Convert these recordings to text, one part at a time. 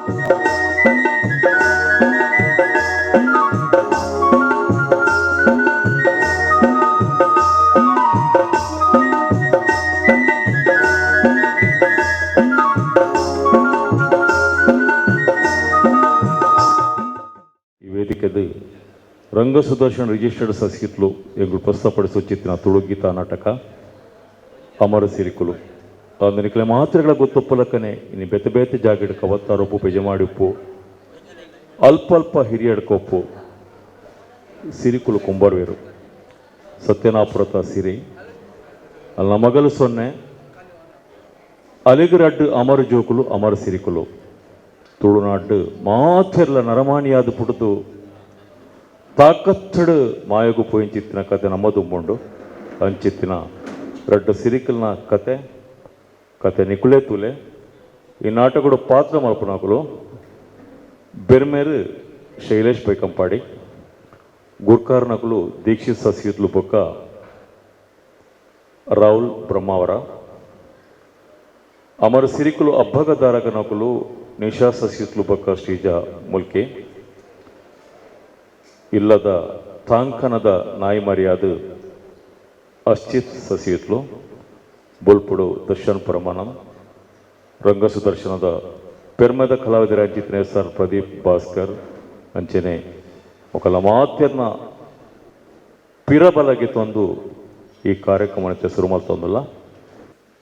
ಈ ವೇದಿಕೆದ ರಂಗ ಸುದರ್ಶನ್ ರಿಜಿಸ್ಟರ್ಡ್ ಸಸಿತ್ಲು ಎಂಗಳು ಪ್ರಸ್ತುತಪಡಿಸುತ್ತಿತ್ತಿನ ತುಳುಗೀತಾ ನಾಟಕ ಅಮರ ಸಿರಿಕುಲು. ಅಂದನಿಕ್ಲೆ ಮಾತ್ರೆಗಳ ಗೊತ್ತೊಪ್ಪಲಕ್ಕನೆ ಇನ್ನು ಬೇತೆ ಬೇತೆ ಜಾಗಡ್ ಕವತ್ತಾರೊಪ್ಪು, ಪೆಜಮಾಡಿಪ್ಪು, ಅಲ್ಪ ಅಲ್ಪ ಹಿರಿಯಡ್ಕೊಪ್ಪು ಸಿರಿಕುಲು ಕುಂಬರ್ವೇರು. ಸತ್ಯನಾಪುರತ ಸಿರಿ ಅಲ್ಲ ಮಗಲು ಸೊನ್ನೆ ಅಲಿಗರಡ್ಡು ಅಮರ ಜೋಕುಲು ಅಮರ ಸಿರಿಕುಲು. ತುಳುನಾಡು ಮಾತೆರ್ಲ ನರಮಾಣಿಯಾದ ಪುಡುದು ತಾಕತ್ತಡು ಮಾಯಗು ಪೋಯಿಂಚಿತ್ತಿನ ಕತೆ ನಮ್ಮದುಂಬುಂಡು. ಅಂಚಿತ್ತಿನ ರಡ್ಡ ಸಿರಿಕಲ್ನ ಕತೆ ಕತೆ ನಿಕುಲೆ ತೂಲೆ. ಈ ನಾಟಕಡು ಪಾತ್ರ ಮಲ್ಪುನಕುಲು ಬೆರ್ಮೇರು ಶೈಲೇಶ್ ಬೈಕಂಪಾಡಿ, ಗುರ್ಕಾರ್ನಕುಲು ದೀಕ್ಷಿತ್ ಸಸಿಯುತ್ಲು ಬೊಕ್ಕ ರಾಹುಲ್ ಬ್ರಹ್ಮಾವರ, ಅಮರ ಸಿರಿಕುಲು ಅಬ್ಬಗದಾರಕನಕುಲು ನಿಶಾ ಸಸಿಯುತ್ಲು ಬೊಕ್ಕ ಶ್ರೀಜಾ ಮುಲ್ಕಿ, ಇಲ್ಲದ ತಾಂಕನದ ನಾಯಿ ಮರ್ಯಾದ ಅಶ್ಚಿತ್ ಸಸಿಯುತ್ಲು, ಬೊಲ್ಪುಡು ದರ್ಶನ್ ಪರಮಾನಂದ್, ರಂಗ ಸುದರ್ಶನದ ಪೆರ್ಮೆದ ಕಲಾವಿದರ ಅಂಚಿತ್ನೆ ಸರ್ ಪ್ರದೀಪ್ ಭಾಸ್ಕರ್ ಅಂಚನೆ ఒకಲ ಮಾತೆರ್ನ ಪಿರಬಲಗೆ ತಂದು ಈ ಕಾರ್ಯಕ್ರಮ ಶುರು ಮಲ್ತೊಂದುಲ್ಲ.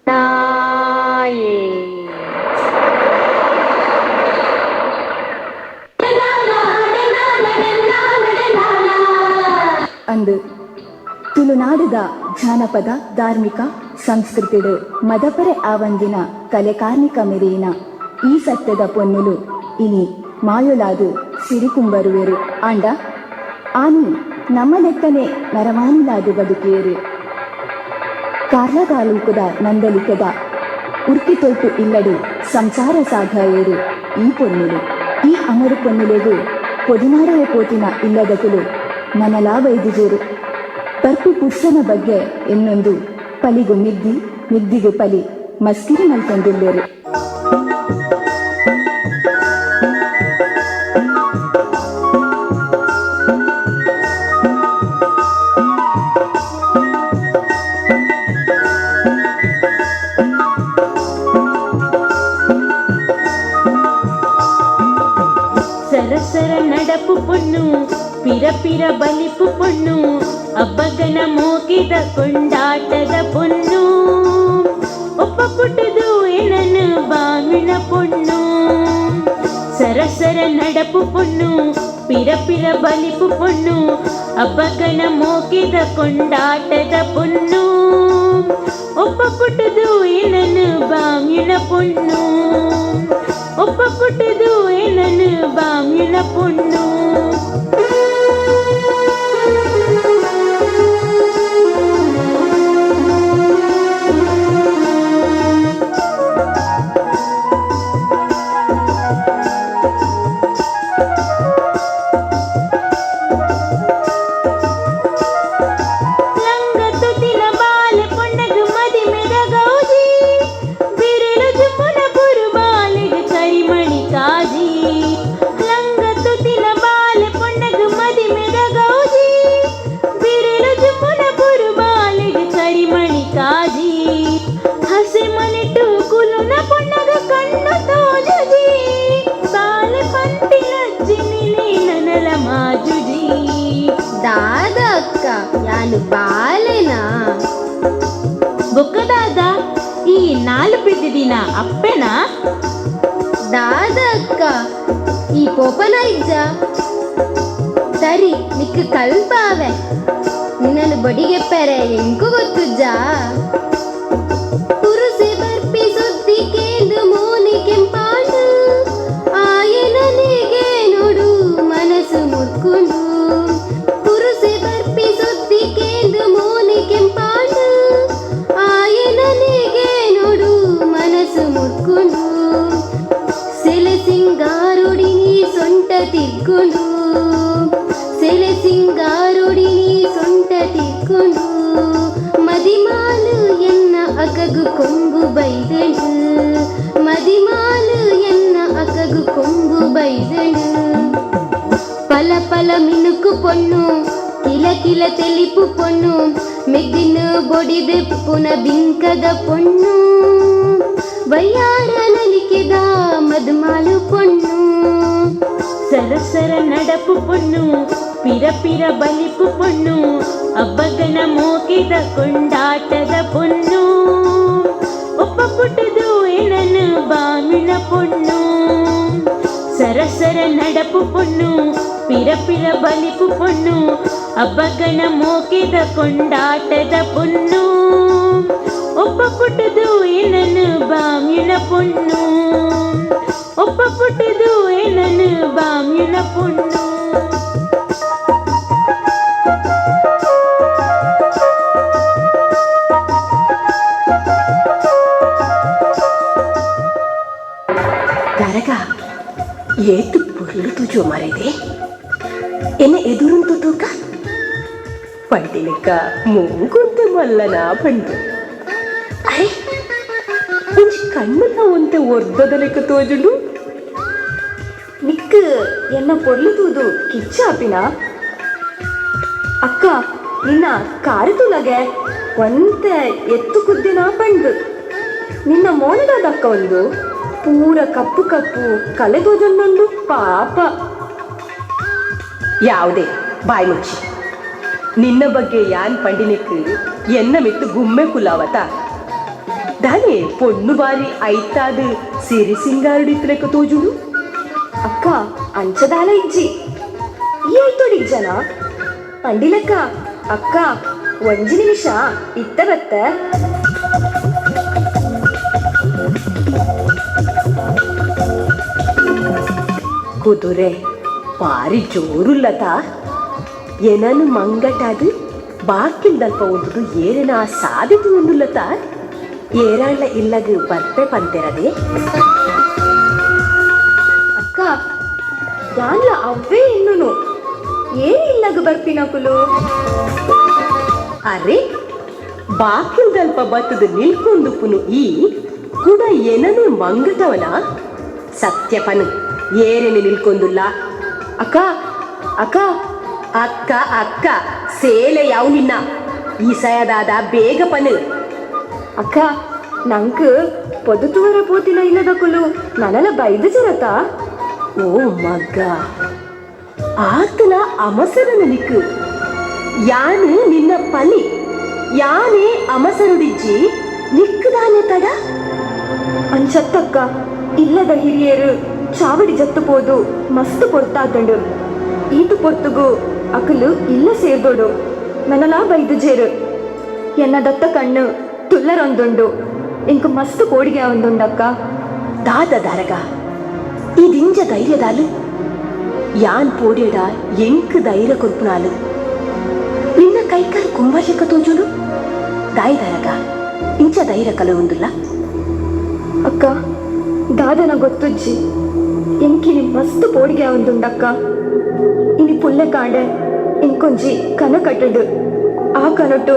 ನಾಯೇ. ಅಂದು ತುಳುನಾಡದ ಜಾನಪದ ಧಾರ್ಮಿಕ ಸಂಸ್ಕೃತಿಡು ಮದಪರೆ ಆವಂದಿನ ಕಲೆ ಕಾರ್ಣಿಕ ಮೆರೆಯಿನ ಈ ಸತ್ಯದ ಪೊನ್ನುಲು ಇನಿ ಮಾಯೊಲಾದು ಸಿರಿಕುಂಬರುವೆರು. ಆಂಡ ಆನಿ ನಮ್ಮ ಲೆಕ್ಕನೆ ನರವಾನಿಲಾದು ಬದುಕಿಯರು. ಕಾರ್ಲ ತಾಲೂಕುದ ನಂದಲಿಕದ ಉರ್ಕಿತೊಟ್ಟು ಇಲ್ಲಡು ಸಂಸಾರ ಸಾಗಾಯೇರು ಈ ಪೊನ್ನುಲು. ಈ ಅಮರು ಪೊನ್ನುಲೆಗು ಪೊದಿನಾರೆಯ ಪೋತಿನ ಇಲ್ಲದಕುಲು ನನಲಾ ವೈದಿಜೇರು. ಪರ್ಪಿ ಪುರುಷನ ಬಗ್ಗೆ ಇನ್ನೊಂದು ಪಲಿಗು ಮಿದ್ದಿ ಮಿದ್ದಿಗು ಪಲಿ ಮಸ್ಕಿರಿ ಮಲ್ತೊಂದುಲ್ಲೆರು. ಸರಸರ ನಡಪು ಪೊಣ್ಣು, ಪಿರ ಪಿರ ಬಲಿಪು ಪೊಣ್ಣು, ಅಬ್ಬಗನ ಮೋಕಿದ ಕೊಂಡಾಟದ ಪೊಣ್ಣು, ಒಪ್ಪ ಪುಟ್ಟದು ಏನನು ಬಾಮಿನ ಪೊಣ್ಣು. ಸರಸರ ನಡಪು ಪೊಣ್ಣು, ಪಿರ ಪಿರ ಬಲಿಪು ಪೊಣ್ಣು, ಅಬ್ಬಗನ ಮೋಕಿದ ಕೊಂಡಾಟದ ಪೊಣ್ಣು, ಒಪ್ಪ ಪುಟ್ಟದು ಏನನು ಬಾಮಿನ ಪೊಣ್ಣು, ಒಪ್ಪ ಪುಟ್ಟದು ಏನನು ಬಾಮಿನ ಪೊಣ್ಣು. ಲಂಗ ತುದಿನ ಬಾಲೆ ಪೊಣ್ಣಗು ಮದಿಮೆದ ಗೌಜಿ, ಬಿರುಳು ಜುಮ್ಮುನ ಪುರು ಬಾಲೆಗೆ ಕರಿಮಣಿ ಕಾಜಿ. ಲಂಗ ತುದಿನ ಬಾಲೆ ಪೊಣ್ಣಗು ಮದಿಮೆದ ಗೌಜಿ, ಬಿರುಳು ಜುಮ್ಮುನ ಪುರು ಬಾಲೆಗೆ ಕರಿಮಣಿ ಕಾಜಿ. ಹಸೆ ಮನೆಟು ಕುಲುನ ಪೊಣ್ಣಗ ಕಣ್ಣು ತೋಜುಜಿ, ಬಾಲೆ ಪಂತಿ ಲಜ್ಜಿ ನನಲ ಮಾಜುಜಿ. ದಾದ ಅಕ್ಕ ಯಾನು ಬಾಲೆನಾ? ಬೊಕ್ಕದಾದ ಈ ನಾಲು ಬಿದ್ದಿದಿನ ಅಪ್ಪೆನಾ? ದಾದ ಅಕ್ಕ ಈ ಪೋಪನ ಇಜ್ಜ ಸರಿ ನಿಕ್ಕ ಕಲ್ಪಾವೆ ನಿನ್ನನ್ನು ಬಡಿಗೆಪ್ಪರೆ ಎಂಕು ಗೊತ್ತುಜ್ಜಾ? ಪುರುಸೆ ಬರ್ಪಿ ಸುದ್ದಿ ಕೇಂದು ಮೋನಿ ಕೆಂಪಾಂಡು, ಆಯನನಿಗೆ ನೋಡು ಮನಸ್ಸು ಮುರ್ಕೊಂಡು. ಪುರುಸೆ ಬರ್ಪಿ ಸುದ್ದಿ ಕೇಂದು ಮೋನಿ ಕೆಂಪಾಂಡು, ಆಯನನಿಗೆ ನೋಡು ಮನಸ್ಸು ಮುರ್ಕೊಂಡು. ಸೆಲೆ ಸಿಂಗಾರುಡಿ ನೀ ಸೊಂಟ ತಿರ್ಕೊಂಡು, ಸೆಲೆ ಸಿಂಗಾರುಡಿ ನೀ ಸೊಂಟ ತಿರ್ಕೊಂಡು. ಮದಿಮಾಲು ಎನ್ನ ಅಕಗು ಕೊಂಬು ಬೈದೆಂಡು, ಮದಿಮಾಲು ಎನ್ನ ಅಕಗು ಕೊಂಬು ಪಲ ಪಲ ಮಿನುಕು ಪೊಣ್ಣು ಕಿಲ ಕಿಲ ತೆಲಿಪು ಪೊಣ್ಣು ಮೆಗ್ದಿನ ಬೊಡಿದೆಪ್ಪುನ ಬಿಂಕದ ಪೊಣ್ಣು ವಯ್ಯಾರ ನಲಿಕೆದ ಮದುಮಾಲು ಪೊಣ್ಣು ಸರಸರ ನಡಪು ಪೊಣ್ಣು ಪಿರ ಪಿರ ಬಲಿಪು ಪೊಣ್ಣು ಅಬ್ಬಗನ ಮೋಕಿದ ಕೊಂಡಾಟದ ಪೊಣ್ಣು ಒಪ್ಪ ಪುಟ್ಟದು ಏನನು ಬಾಮಿನ ಪೊಣ್ಣು ಸರಸರ ನಡಪು ಪೊಣ್ಣು ಪಿರ ಪಿರ ಬಲಿಪು ಪೊಣ್ಣು ಅಬ್ಬಗನ ಮೋಕಿದ ಕೊಂಡಾಟದ ಪೊಣ್ಣು ಒಪ್ಪ ಪುಟ್ಟದು ಏನನು ಬಾಮಿನ ಪೊಣ್ಣು ಒಪ್ಪ ಪುಟ್ಟದು ಏನನು ಬಾಮಿನ ಪೊಣ್ಣು. ದಾರಗ ಏತು ಪೊರ್ಲು ತೂಜು ಮಾರಿದೆ ಎನ್ನ ಎದುರುಂತು ತೂಕ ಪಂಡಿಲೆಕ್ಕ ಮೂಗುಂತೆ ಮಲ್ಲನ ಪಂಡು ಅರೆ ಒಂಜಿ ಕಣ್ಣುಲ ಒಂತೆ ಒರ್ದದ ಲೆಕ್ಕ ತೋಜುಂಡು. ನಿಕ್ ಎನ್ನ ಪೊರ್ಲು ತೂದು ಕಿಚ್ಚಾಪಿನ ಅಕ್ಕ ನಿನ್ನ ಕಾರು ತುಲಗೆ ಒಂತೆ ಎತ್ತು ಕುದ್ದಿನ ಪಂಡು ನಿನ್ನ ಮೋನದಾದ ಅಕ್ಕ ಒಂದು ಪೂರ ಕಪ್ಪು ಕಪ್ಪು ಕಲೆ ತೋಜೊಂದುಂಡು ಪಾಪ. ಯಾವುದೇ ಬಾಯ್ ಮುಚ್ಚಿ ನಿನ್ನ ಬಗ್ಗೆ ಯಾನ್ ಪಂಡಿನಿಕ್ ಎನ್ನ ಮಿತ್ತು ಗುಮ್ಮೆ ಕುಲಾವತ ದಾನೆ ಪೊಣ್ಣು ಬಾರಿ ಐತಾದ ಸಿರಿ ಸಿಂಗಾರುಡಿತ್ತು ಲೆಕ್ಕ ತೋಜುಡು. ಅಕ್ಕ ಅಂಚದಾಲ ಇಜ್ಜಿ ಈ ಐತೋಡಿಜ್ಜನ ಪಂಡಿಲಕ್ಕ ಅಕ್ಕ ಒಂಜಿ ನಿಮಿಷ ಇತ್ತ ಬತ್ತ. ಕುದುರೆ ಬಾರಿ ಜೋರುಲ್ಲತ ಏನನು ಮಂಗಟಾದು ಬಾಕಿಲ್ದಲ್ಪ ಒಂದು ಏರೆನ ಸಾಧ್ಯತೆ ಉಂಡುಲ್ಲತ ಏರಾಳ್ಳ ಇಲ್ಲಗ ಬರ್ಪೆ ಪಂತೆರದೆ. ಅಕ್ಕ ಯಾನ್ಲ ಅವ್ವೇ ಇನ್ನುನು ಏನ್ ಇಲ್ಲಗ ಬರ್ಪಿನಕುಲು? ಅರೆ ಬಾಕಿಲ್ದಲ್ಪ ಬತ್ತದ ನಿಲ್ಕೊಂದುಪ್ಪುನು ಈ ಕುಡ ಏನನು ಮಂಗಟವನ ಸತ್ಯಪನು ಏರೆನೆ ನಿಲ್ಕೊಂದುಲ್ಲ. ಅಕ್ಕ ಅಕ್ಕ ಅಕ್ಕ ಅಕ್ಕ ಸೇಲೆ ಯಾವ ನಿನ್ನ ಈ ಸಯದಾದ ಬೇಗ ಪನು. ಅಕ್ಕ ನಂಕ್ ಪೊದುತುವರ ಪೋತಿನ ಇಲ್ಲದಕುಲು ನನಲ ಬೈದು ಜರತ. ಓ ಮಗ್ಗ ಆತನ ಅಮಸರನ ನಿಕ್ಕು ಯಾನು ನಿನ್ನ ಪಲಿ ಯಾನೇ ಅಮಸರುಡಿಜ್ಜಿ ನಿಕ್ಕುದಾನೆ ತಡ. ಅಂಚತ್ತಕ್ಕ ಇಲ್ಲದ ಹಿರಿಯರು ಚಾವಡಿ ಜತ್ತು ಪೋದು ಮಸ್ತ್ ಪೊರ್ತಾತಂಡು ಈತು ಪೊರ್ತುಗು ಅಕಲು ಇಲ್ಲ ಸೇರ್ದೋಡು ನನಲಾ ಬೈದು ಜೇರು ಎನ್ನ ದತ್ತ ಕಣ್ಣು ತುಲ್ಲರೊಂದುಂಡು ಇಂಕು ಮಸ್ತ್ ಕೋಡಿಗೆ ಒಂದುಂಡಕ್ಕ. ದಾದ ದಾರಗ ಈ ದಿಂಜ ಧೈರ್ಯದಾಲು ಯಾನ್ ಪೋಡ್ಯಡ ಎಂಕ್ ಧೈರ್ಯ ಕೊರ್ಪುನಾಲು ನಿನ್ನ ಕೈಕಾಲು ಕುಂಬರ್ಲಿಕ್ಕ ತೋಜುಡು ದಾಯಿ ದಾರಗ ಇಂಚ ಧೈರ್ಯ ಕಲುವುಂದುಲ್ಲ. ಅಕ್ಕ ದಾದನ ಗೊತ್ತುಜ್ಜಿ ಎಂಕಿನಿ ಮಸ್ತ್ ಪೋಡಿಗೆ ಒಂದುಂಡಕ್ಕ ಇನಿ ಪುಲ್ಲೆ ಕಾಂಡೆ ಇಂಕೊಂಜಿ ಕನ ಕಟ್ಟಡು ಆ ಕನಟು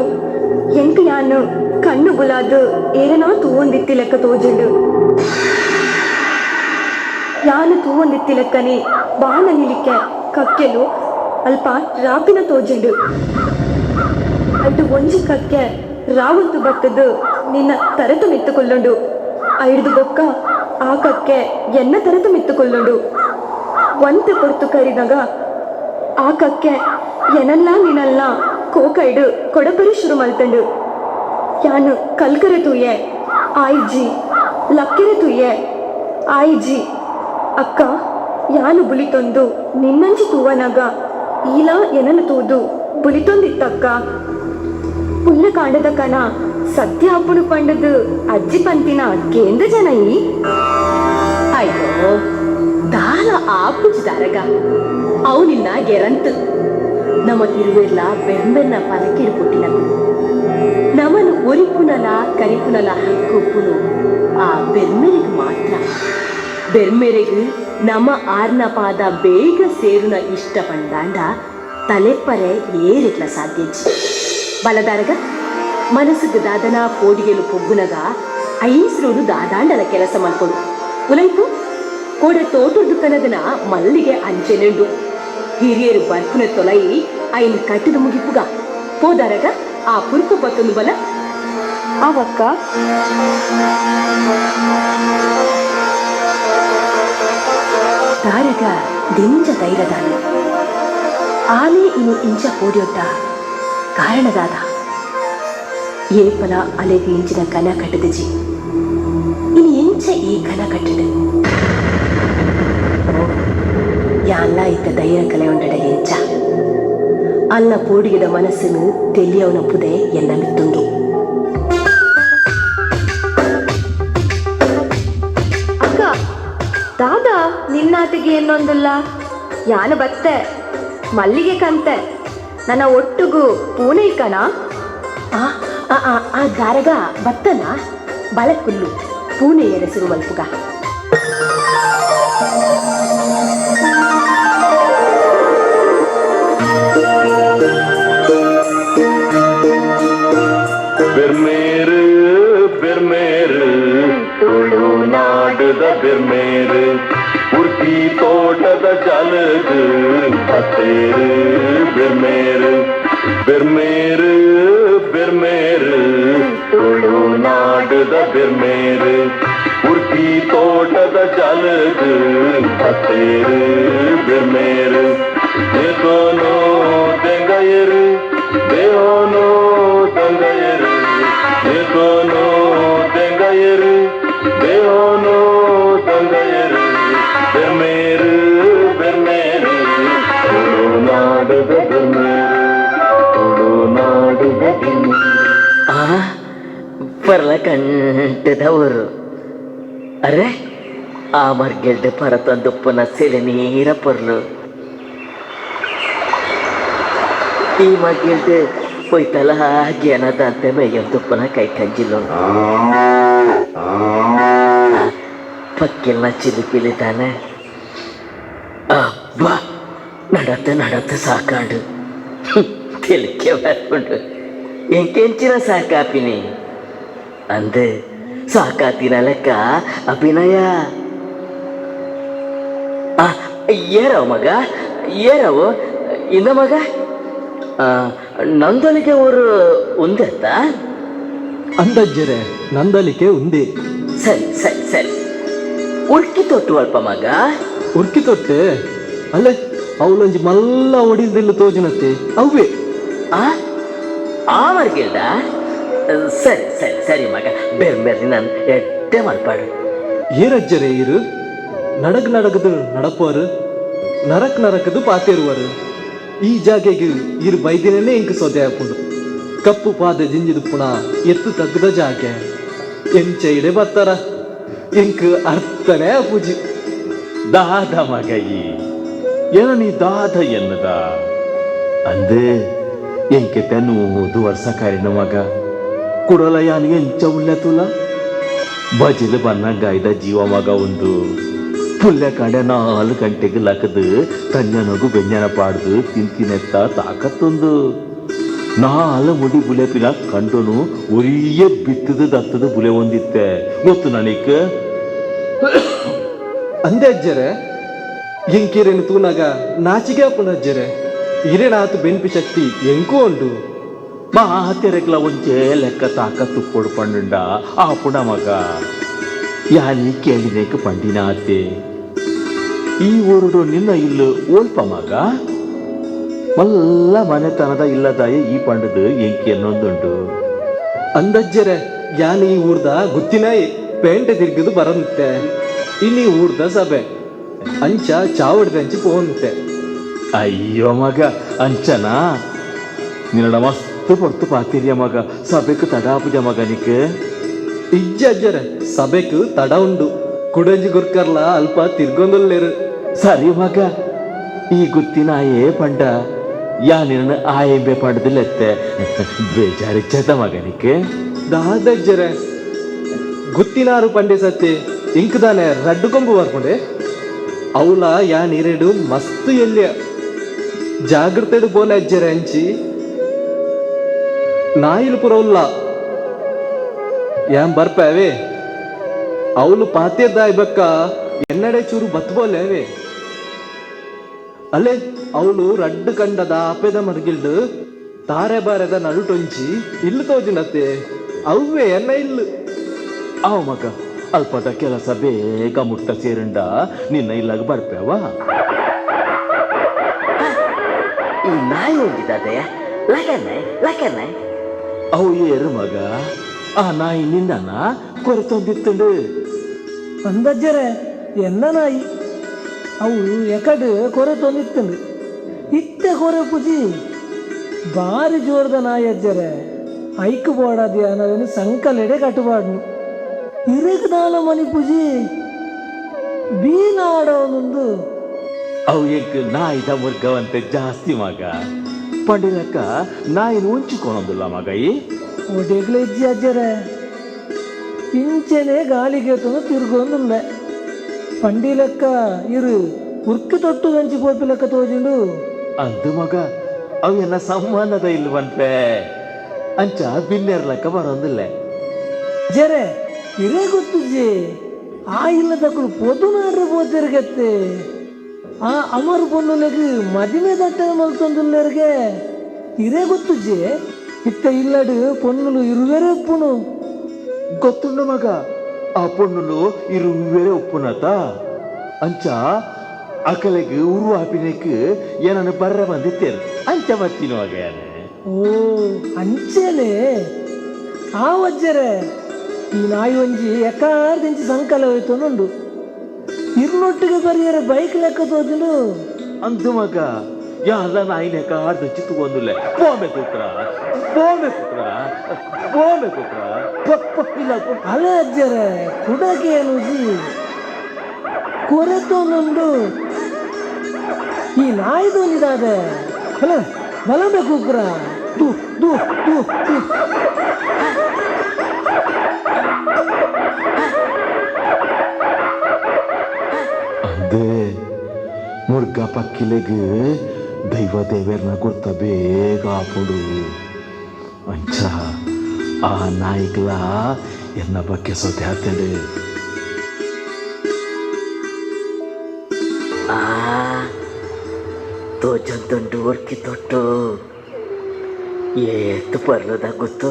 ಎಂಕ್ ಯಾನು ಕಣ್ಣು ಬುಲಾದು ಏರನಾ ತೂವೊಂದಿತ್ತಿ ಲೆಕ್ಕ ತೋಜುಂಡು ಯಾನು ತೂವೊಂದಿತ್ತಿ ಲೆಕ್ಕನೆ ಬಾಣ ನಿಲಿಕೆ ಕಕ್ಕೆಲು ಅಲ್ಪ ರಾಪಿನ ತೋಜುಂಡು ಅಡ್ಡು ಒಂಜಿ ಕಕ್ಕೆ ರಾವಂತು ಬತ್ತದು ನಿನ್ನ ತರೆತು ಮೆತ್ತುಕೊಳ್ಳುಂಡು ಐಡ್ದು ಬೊಕ್ಕ ಆ ಕಕ್ಕೆ ಎನ್ನ ತರೆತು ಮೆತ್ತುಕೊಳ್ಳುಂಡು ಒಂತೆ ಪೊರ್ತು ಕರಿದಾಗ ಆ ಕಕ್ಕೆ ಎನಲ್ಲ ನಿನಲ್ಲ ಕೋಕೈಡು ಕೊಡಪರಿ ಶುರು ಮಲ್ತಂಡು ಯಾನು ಕಲ್ಕರೆ ತೂಯೆ ಆಯ್ಜಿ ಲಕ್ಕೆರೆ ತೂಯೆ ಆಯ್ಜಿ ಅಕ್ಕ ಯಾನು ಬುಲಿತೊಂದು ನಿನ್ನಂಚಿ ತೂವನಾಗ ಈಲಾ ಎನನು ತೂದು ಬುಲಿತೊಂದಿತ್ತಕ್ಕ ಪುಲ್ಲ ಕಾಂಡದ ಕನ ಸತ್ಯ ಅಪ್ಪುನು ಪಂಡದು ಅಜ್ಜಿ ಪಂತಿನ ಕೇಂದ್ರ ಜನ ಈ. ಅಯ್ಯೋ ದಾಲ ಆಪುಜಿ ದಾರಗ ಅವು ನಿನ್ನ ಗೆರಂತು ನಮ್ಮ ಇರುವೆಲ್ಲ ಬೆಂಬೆನ್ನ ಪಲಕಿಡು ಪುಟ್ಟಿನಕು ನಮನು ಒರಿಪುನಲ ಕರಿಪುನಲ ಹಕ್ಕುಪ್ಪುನು ಆ ಬೆರ್ಮೆರೆಗ್ ಮಾತ್ರ. ಬೆರ್ಮೆರೆಗ್ ನಮ್ಮ ಆರ್ನ ಪಾದ ಬೇಗ ಸೇರುನ ಇಷ್ಟ ಪಂಡಾಂಡ ತಲೆಪ್ಪರೆ ಏರಿಗ್ಲ ಸಾಧ್ಯಜ್ಜಿ. ಬಲದಾರಗ ಮನಸ್ಸಿಗೆ ದಾದನ ಪೋಡಿಗೆಲು ಪೊಗ್ಗುನಗ ಐಸ್ರೋಡು ದಾದಾಂಡಲ ಕೆಲಸ ಮಲ್ಕೊಡು ಉಲೈಪು ಕೋಡೆ ತೋಟದ ಕನದನ ಮಲ್ಲಿಗೆ ಅಂಚೆನೆಂಡು. ಹಿರಿಯರು ಬರ್ಪುನ ತೊಲೈ ಐನ್ ಕಟ್ಟದ ಮುಗಿಪುಗ ಪೋದಾರಗ ಆ ಪುರ್ಪು ಪತ್ತೊಂದು ಬಲ. ಅವಕ್ಕ. ತಾರಗ ದಿಂಜ ಧೈರ್ಯದಾನೆ ಆನೆ ಇನಿ ಇಂಚ ಪೋಡಿಯೊಟ್ಟ ಕಾರಣದಾದ ಏಪಲ ಅಲೆಗೆ ಇಂಚಿನ ಕನ ಕಟ್ಟದಜಿ ಇನಿ ಎಂಚ ಈ ಕನ ಕಟ್ಟಡು ಯಾನ್ಲ ಇತ್ತ ಧೈರ್ಯ ಕಲೆ ಉಂಡಡ ಎಂಚ ಅಲ್ಲ ಪೋಡಿಗೆದ ಮನಸ್ಸನ್ನು ತೆಲಿಯವನ ಪುದೆ ಎನ್ನ ಮಿತ್ತುಂಡು. ಅಕ್ಕ, ದಾದಾ ನಿನ್ನಾತಿಗೆ ಏನೊಂದುಲ್ಲ ಯಾನ ಬತ್ತೆ ಮಲ್ಲಿಗೆ ಕಂತೆ ನನ್ನ ಒಟ್ಟುಗು ಪೂನೈಕನ. ಆ ಆ ಆ, ಆ ದಾರಗ ಬತ್ತನ ಬಲಕುಲ್ಲು ಪೂನೆಯ ಹೆಸರು ಮಲ್ಪುಗ. ಬೆರ್ಮೇರು ಬೆರ್ಮೇರು ತುಳುನಾಡುದ ಬೆರ್ಮೇರು ಉರ್ಕಿ ತೋಟದ ಜಲಗು ಪತ್ತೇರು ಬೆರ್ಮೇರು ಬೆರ್ಮೇರು ಬೆರ್ಮೇರು ತುಳುನಾಡುದ ಬೆರ್ಮೇರು ಉರ್ಕಿ ತೋಟದ ಜಲಗು ಪತ್ತೇರು ಬೆರ್ಮೇರು ದೇಹೋನೋ ದೆಂಗಯರು ದೇಹೋನೋ ದಂಗಯರು ದೇಹೋನೋ ದೆಂಗಯರು ದೇಹೋನೋ ದಂಗಯರು ಬೆರ್ಮೇರು ಬೆರ್ಮೇರು ತುಳುನಾಡುದ ಬೆರ್ಮೇರು ತುಳುನಾಡುದ ಬೆರ್ಮೇರು. ಆ ಪರ್ಲ ಕಂಟದವರು ಅರೆ ಆ ಮರ್ಗೆಲ್ಡ್ ಪರತೊಂದುಪ್ಪುನ ಸೆಲೆ ನೀರ ಪೊರ್ಲು ಈ ಮಗ್ಗೆಲ್ಡ್ ಪೊಯ್ತಲ ಜ್ಞಾನದಂತೆ ಮೇಯೊಂದುಪ್ಪುನ ಕೈ ಕಂಜಿಲು ಪಕ್ಕಿಲ್ನ ಚಿಲಿಪಿಲಿ ತಾನೆ. ಅಬ್ಬಾ, ನಡತೆ ನಡತೆ ಸಾಕಾಂಡು ತಿಳಿಕೆ ಬರ್ಪುಂಡು. ಎಂಕೆಂಚಿನ ಸಾಕಾಪಿನಿ ಅಂದೆ ಸಾಕಾತಿನ ಲೆಕ್ಕ ಅಭಿನಯ. ಆ ಏರವ ಮಗ, ಏರವು ಇಂದ ಮಗ. ನಂದೊಲಿಗೆ ಊರು ಉಂದೆತ್ತ? ಅಂದಜ್ಜರೆ, ನಂದಲಿಕೆ ಉಂದೆ. ಸರಿ ಸರಿ ಸರಿ, ಉರ್ಕಿ ತೊಟ್ಟು ಅಲ್ಪ ಮಗ. ಉರ್ಕಿ ತೊಟ್ಟೆ ಅಲ್ಲೇ ಅವಳೊಂಜಿ ಮಲ್ಲ ಒಡಿಲ್ದಿಲ್ಲ ತೋಜಿನತ್ತೆ ಅವ್ವೆ. ಆ ಆ ಮರ್ಗಿಲ್ದ? ಸರಿ ಸರಿ ಸರಿ ಮಗ, ಬೇರೆ ಬೇರೆ ನಾನು ಎಡ್ಡೆ ಮಲ್ಪಾಡು. ಏರಜ್ಜರೆ ಇರು ನಡಗ್ ನಡಗದು ನಡಪೋರು, ನರಕ್ ನರಕದು ಪಾತೇರುವರು. ಈ ಜಾಗೆಗೆ ಇರು ಬೈದಿನೇ ಇಂಕ್ ಸೊದೆ ಹಾಪುಂಡು. ಕಪ್ಪು ಪಾದೆ ಜಿಂಜಿದುಪ್ಪುಣ ಎತ್ತು ತಗ್ಗದ ಜಾಗೆ ಎಂಚ ಇಡೆ ಬತ್ತಾರ ಇಂಕ್ ಅರ್ಥನೇ ಪೂಜಿ. ದಾದ ಮಗ ಈ ಏನ ನೀ ದಾದ ಎನ್ನದ ಅಂದೆ ಎಂಕೆತೆ ನೂದು ವರ್ಷ ಕರಿನ ಮಗ ಕುಡಲ ಯಾನ್ ಎಂಚ ಉಳ್ಳೆ ತುಲ ಬಜಿಲು ಬನ್ನಂಗಾಯ್ದ ಜೀವ ಮಗ. ಒಂದು ಪುಲ್ಯ ಕಾಂಡೆ 4 ಗಂಟೆಗೆ ಲಕದು ತಂಜನಗು ಬೆಂಜನ ಪಾಡ್ದು ತಿಂತಿನೆತ್ತ ತಾಕತ್ತೊಂದು ನಾಲ್ ಮುಡಿ ಬುಲೆ ಪಿಲ ಕಂಡುನು ಒರಿಯ ಬಿತ್ತದು ದತ್ತದು ಬುಲೆ ಹೊಂದಿತ್ತೆ ಗೊತ್ತು ನನಗೆ. ಅಂದೆ ಅಜ್ಜರೆ, ಎಂಕಿರೇನು ತೂನಾಗ ನಾಚಿಕೆ ಆಪುಂಡು ಅಜ್ಜರೆ. ಇರೇನ ಆತು ಬೆನ್ಪಿ ಶಕ್ತಿ ಎಂಕೂ ಉಂಡು. ಮಾತೆರೆಗ್ಲ ಒಂಜೇ ಲೆಕ್ಕ ತಾಕ ತುಪ್ಪೊಡು ಪಂಡುಂಡ ಆ ಪುಣ ಮಗ. ಯಾನಿ ಕೇಳಿನೇಕ ಪಂಡಿನ ಆತೆ ಈ ಊರುಡು ನಿನ್ನ ಇಲ್ಲು ಓಲ್ಪ ಮಗ. ಮಲ್ಲ ಮನೆತನದ ಇಲ್ಲದಾಯ ಈ ಪಂಡದು ಎಂಕಿ ಅನ್ನೊಂದುಂಡು. ಅಂದಜ್ಜರೆ, ಯಾನ್ ಈ ಊರ್ದ ಗುತ್ತಿನಾಯಿ ಪೇಂಟೆ ತಿರ್ಗದು ಬರಂತೆ. ಇನ್ನಿ ಊರ್ದ ಸಭೆ ಅಂಚ ಚಾವಡ್ದ ಅಂಚಿ ಪೋಂತೆ. ಅಯ್ಯೋ ಮಗ, ಅಂಚನಾ? ನಿನ್ನಡ ಮಸ್ತ್ ಪೊರ್ತು ಪಾತಿರಿಯ ಮಗ. ಸಭೆಕ್ ತಡಾಪುಜ ಮಗನಿಕ್? ಇಜ್ಜ ಅಜ್ಜರೆ, ಸಭೆಕ್ ತಡ ಉಂಡು. ಕುಡಂಜಿ ಗುರ್ಕರ್ಲ ಅಲ್ಪ ತಿರ್ಗೊಂದುಲ್ಲೇರು. ಸರಿ ಮಗ, ಈ ಗುತ್ತಿನಾಯೇ ಪಂಡ ಯಾ ನಿನ್ನ ಆಯಂಬೆ ಪಂಡದಿಲ್ಲೆತ್ತೆ. ಬೇಜಾರಿಚ್ಚದ ಮಗನಿಕ್? ದಾದಜ್ಜರೆ, ಗುತ್ತಿನಾರು ಪಂಡೆ ಸತ್ತಿ ಇಂಕದಾನೆ ರಡ್ಡು ಕೊಂಬು ಬರ್ಪುಂಡೆ. ಅವಲ ಯಾ ನೀರೆಡು ಮಸ್ತ್ ಎಲ್ಯ ಜಾಗ್ರತೆಡು ಬೋಲೆ ಅಜ್ಜರೆ. ಅಂಚಿ ನಾಯಿಲು ಪುರ ಉಲ್ಲ ಯಾನ್ ಬರ್ಪಾವೆ. ಅವಳು ಪಾತೇದಾಯ್ ಬಕ್ಕ ಎನ್ನಡೆ ಚೂರು ಬತ್ಬೋಲೆ ಅವೇ. ಅಲೆ ಅವಳು ರಡ್ಡು ಕಂಡದ ಅಪೆದ ಮರ್ಗಿಲ್ಡು ತಾರೆ ಬಾರದ ನಡುಟೊಂಚಿ ಇಲ್ಲು ತೋಜಿನತ್ತೆ ಅವ್ವೇ ಎನ್ನ ಇಲ್ಲು. ಅವ ಮಗ ಅಲ್ಪದ ಕೆಲಸ ಬೇಗ ಮುಟ್ಟ ಸೇರಂಡ ನಿನ್ನ ಇಲ್ಲಾಗ ಬರ್ಪೇವ. ಈ ನಾಯಿ ಒಂದಿದ್ದದೆಯ ಲಕನೆ ಲಕನೆ. ಅವು ಏರು ಮಗ, ಆ ನಾಯಿ ನಿನ್ನ ಕೊರತೊಂದಿತ್ತಂಡು. ಅಂದಜ್ಜರೆ, ಎನ್ನ ನಾಯಿ ಅವು ಎಕಡು ಕೊರೆ ತೊಂದಿತ್ತಂಡು, ಇತ್ತೆ ಕೊರೆ ಪುಜಿ. ಬಾರಿ ಜೋರದ ನಾಯಿ ಅಜ್ಜರೆ. ಐಕ್ ಬೋಡಾದಿ ಅನ್ನೋದನ್ನು ಸಂಕಲೆಡೆ ಕಟ್ಟುಬಾಡ್ನು. ಇರಗ್ ದಾಲ ಮನಿ ಪುಜಿ ಬೀನಾಡೋನೊಂದು. ಅವು ಎಂಕ್ ನಾಯಿದ ಮುರ್ಗವಂತೆ ಜಾಸ್ತಿ ಮಗ. ಪಂಡಿಲಕ್ಕ ನಾಯಿನ ಉಂಚಿಕೊಳೊಂದುಲ್ಲ ಮಗ ಈ. ಒಡೆಗ್ಲ ಇಜ್ಜಿ ಅಜ್ಜರೆ, ಇಂಚೆನೆ ಗಾಳಿಗೆ ತೊಂದು ತಿರ್ಗೊಂದುಲ್ಲೆ. ಪಂಡಿ ಲೆಕ್ಕ ಇರು ಉರ್ಕಿ ತೊಟ್ಟು ಗಂಚಿ ಪೋಪಿ ಲೆಕ್ಕ ತೋಜಿಂಡು. ಅಂದು ಮಗ, ಅವು ಎನ್ನ ಸಮ್ಮಾನದ ಇಲ್ವಂತೆ ಅಂಚ ಬಿನ್ನೆರ್ ಲೆಕ್ಕ ಬರೋದಿಲ್ಲ. ಜರೆ, ಇರೇ ಗೊತ್ತುಜ್ಜಿ, ಆ ಇಲ್ಲದಕ್ಕಳು ಪೊದು ನಾಡ್ರೆ ಪೋತಿರ್ಗತ್ತೆ. ಆ ಅಮರ್ ಪೊನ್ನುಲೆಗ್ ಮದಿಮೆ ದಟ್ಟನೆ ಮಲ್ತೊಂದುಲ್ಲೆರ್ಗೆ. ಇರೇ ಗೊತ್ತುಜ್ಜಿ, ಇತ್ತ ಇಲ್ಲಡು ಪೊನ್ನುಲು ಇರುವೆರೆ ಉಪ್ಪುನು. ಗೊತ್ತುಂಡು ಮಗ, ಆ ಪೊಣ್ಣುಲು ಇರುವೆರೆ ಉಪ್ಪುನತ. ಅಂಚ ಅಕಲೆಗ್ ಉರು ಆಪಿನೆಕ್ ಏನನ್ನು ಬರ್ರ ಬಂದಿತ್ತೇರು, ಅಂಚ ಬತ್ತಿನ ಮಗ ಯಾನೆ. ಓ ಅಂಚೆನೆ. ಆ ವಜ್ಜರೆ, ಈ ನಾಯಿ ಒಂಜಿ ಎಕಾರ್ದಿಂಚಿ ಸಂಕಲ ಹೋಯ್ತೊಂದುಂಡು. ಇರ್ನೊಟ್ಟಿಗೆ ಬರಿಯರೆ ಬೈಕ್ ಲೆಕ್ಕ ತೋಜುಂಡು. ಅಂದು ಮಗ, ಯಾಲ ನಾಯಿನ ಕಾಡ್ದು ಚಿತ್ತುಕೊಂದುಲ್ಲೆ. ಪೋಮೆ ಕುಕ್ರ, ಪೋಮೆ ಕುಕ್ರ, ಪೋಮೆ ಕುಕ್ರ, ಇಲ್ಲ. ಅಲೆ ಅಜ್ಜರೆ, ಕುಡಕೇನುಜಿ, ಕೊರೆತೊಂದುಂಡು. ಈ ನಾಯಿದು ಒಂಜಿದಾದೆ ಅಲ್ಲ. ಬಲಂಬೆ ಕುಕ್ರ, ದು ದು ದು ದು. ಅಂದೇ, ಮುರ್ಗ ಪಕ್ಕಿಲೆಗ್ ದೈವ ದೇವೆರ್ನ ಗುರ್ತ ಬೇಗ ಆಪುಂಡು. ಅಂಚ ಆ ನಾಯಿಗ್ಲ ಎನ್ನ ಬಗ್ಗೆ ಸೊತೆ ಆತಂಡು. ಆ ತೋಜಂತುಂಡು ಉರ್ಕಿ ತೊಟ್ಟು. ಏತು ಪರ್ಲದ ಗೊತ್ತು,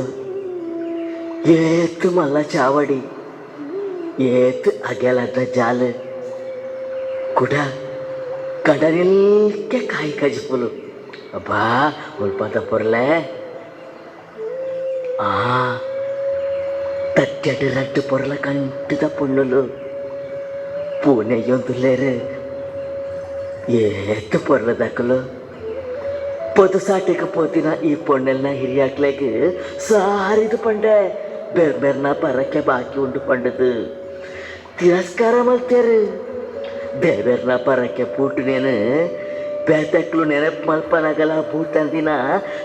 ಏತು ಮಲ್ಲ ಚಾವಡಿ, ಏತು ಅಗೆಲದ ಜಾಲು, ಕುಡ ಕಡಲಿಲ್ಕೆ ಕಾಯಿ ಕಜಿಪುಲು. ಅಬ್ಬಾ, ಉಲ್ಪದ ಪೊರ್ಲೆ. ಆ ತಟ್ಟೆಡು ರಡ್ಡು ಪೊರ್ಲ ಕಂಟದ ಪೊಣ್ಣುಲು ಪೂನೆಯೊಂದುಲ್ಲೇರು. ಏತು ಪೊರ್ಲದಕಲು. ಪೊದು ಸಾಟಿಗೆ ಪೋತಿನ ಈ ಪೊಣ್ಣೆಲ್ನ ಹಿರಿಯಾಕ್ಲೆಗ್ ಸಾರಿದು ಪಂಡೆ, ಬೆರ್ಮೆರ್ನ ಪರಕ್ಕೆ ಬಾಕಿ ಉಂಡು ಪಂಡದು ತಿರಸ್ಕಾರ ಮಲ್ತೇರು. ದೇವೆರ್ನ ಪರಕ್ಕೆ ಪೂಟುನೇನು ಬೇತಕ್ಲು ನೆನಪು ಮಲ್ಪನಗಲ ಭೂತಂದಿನ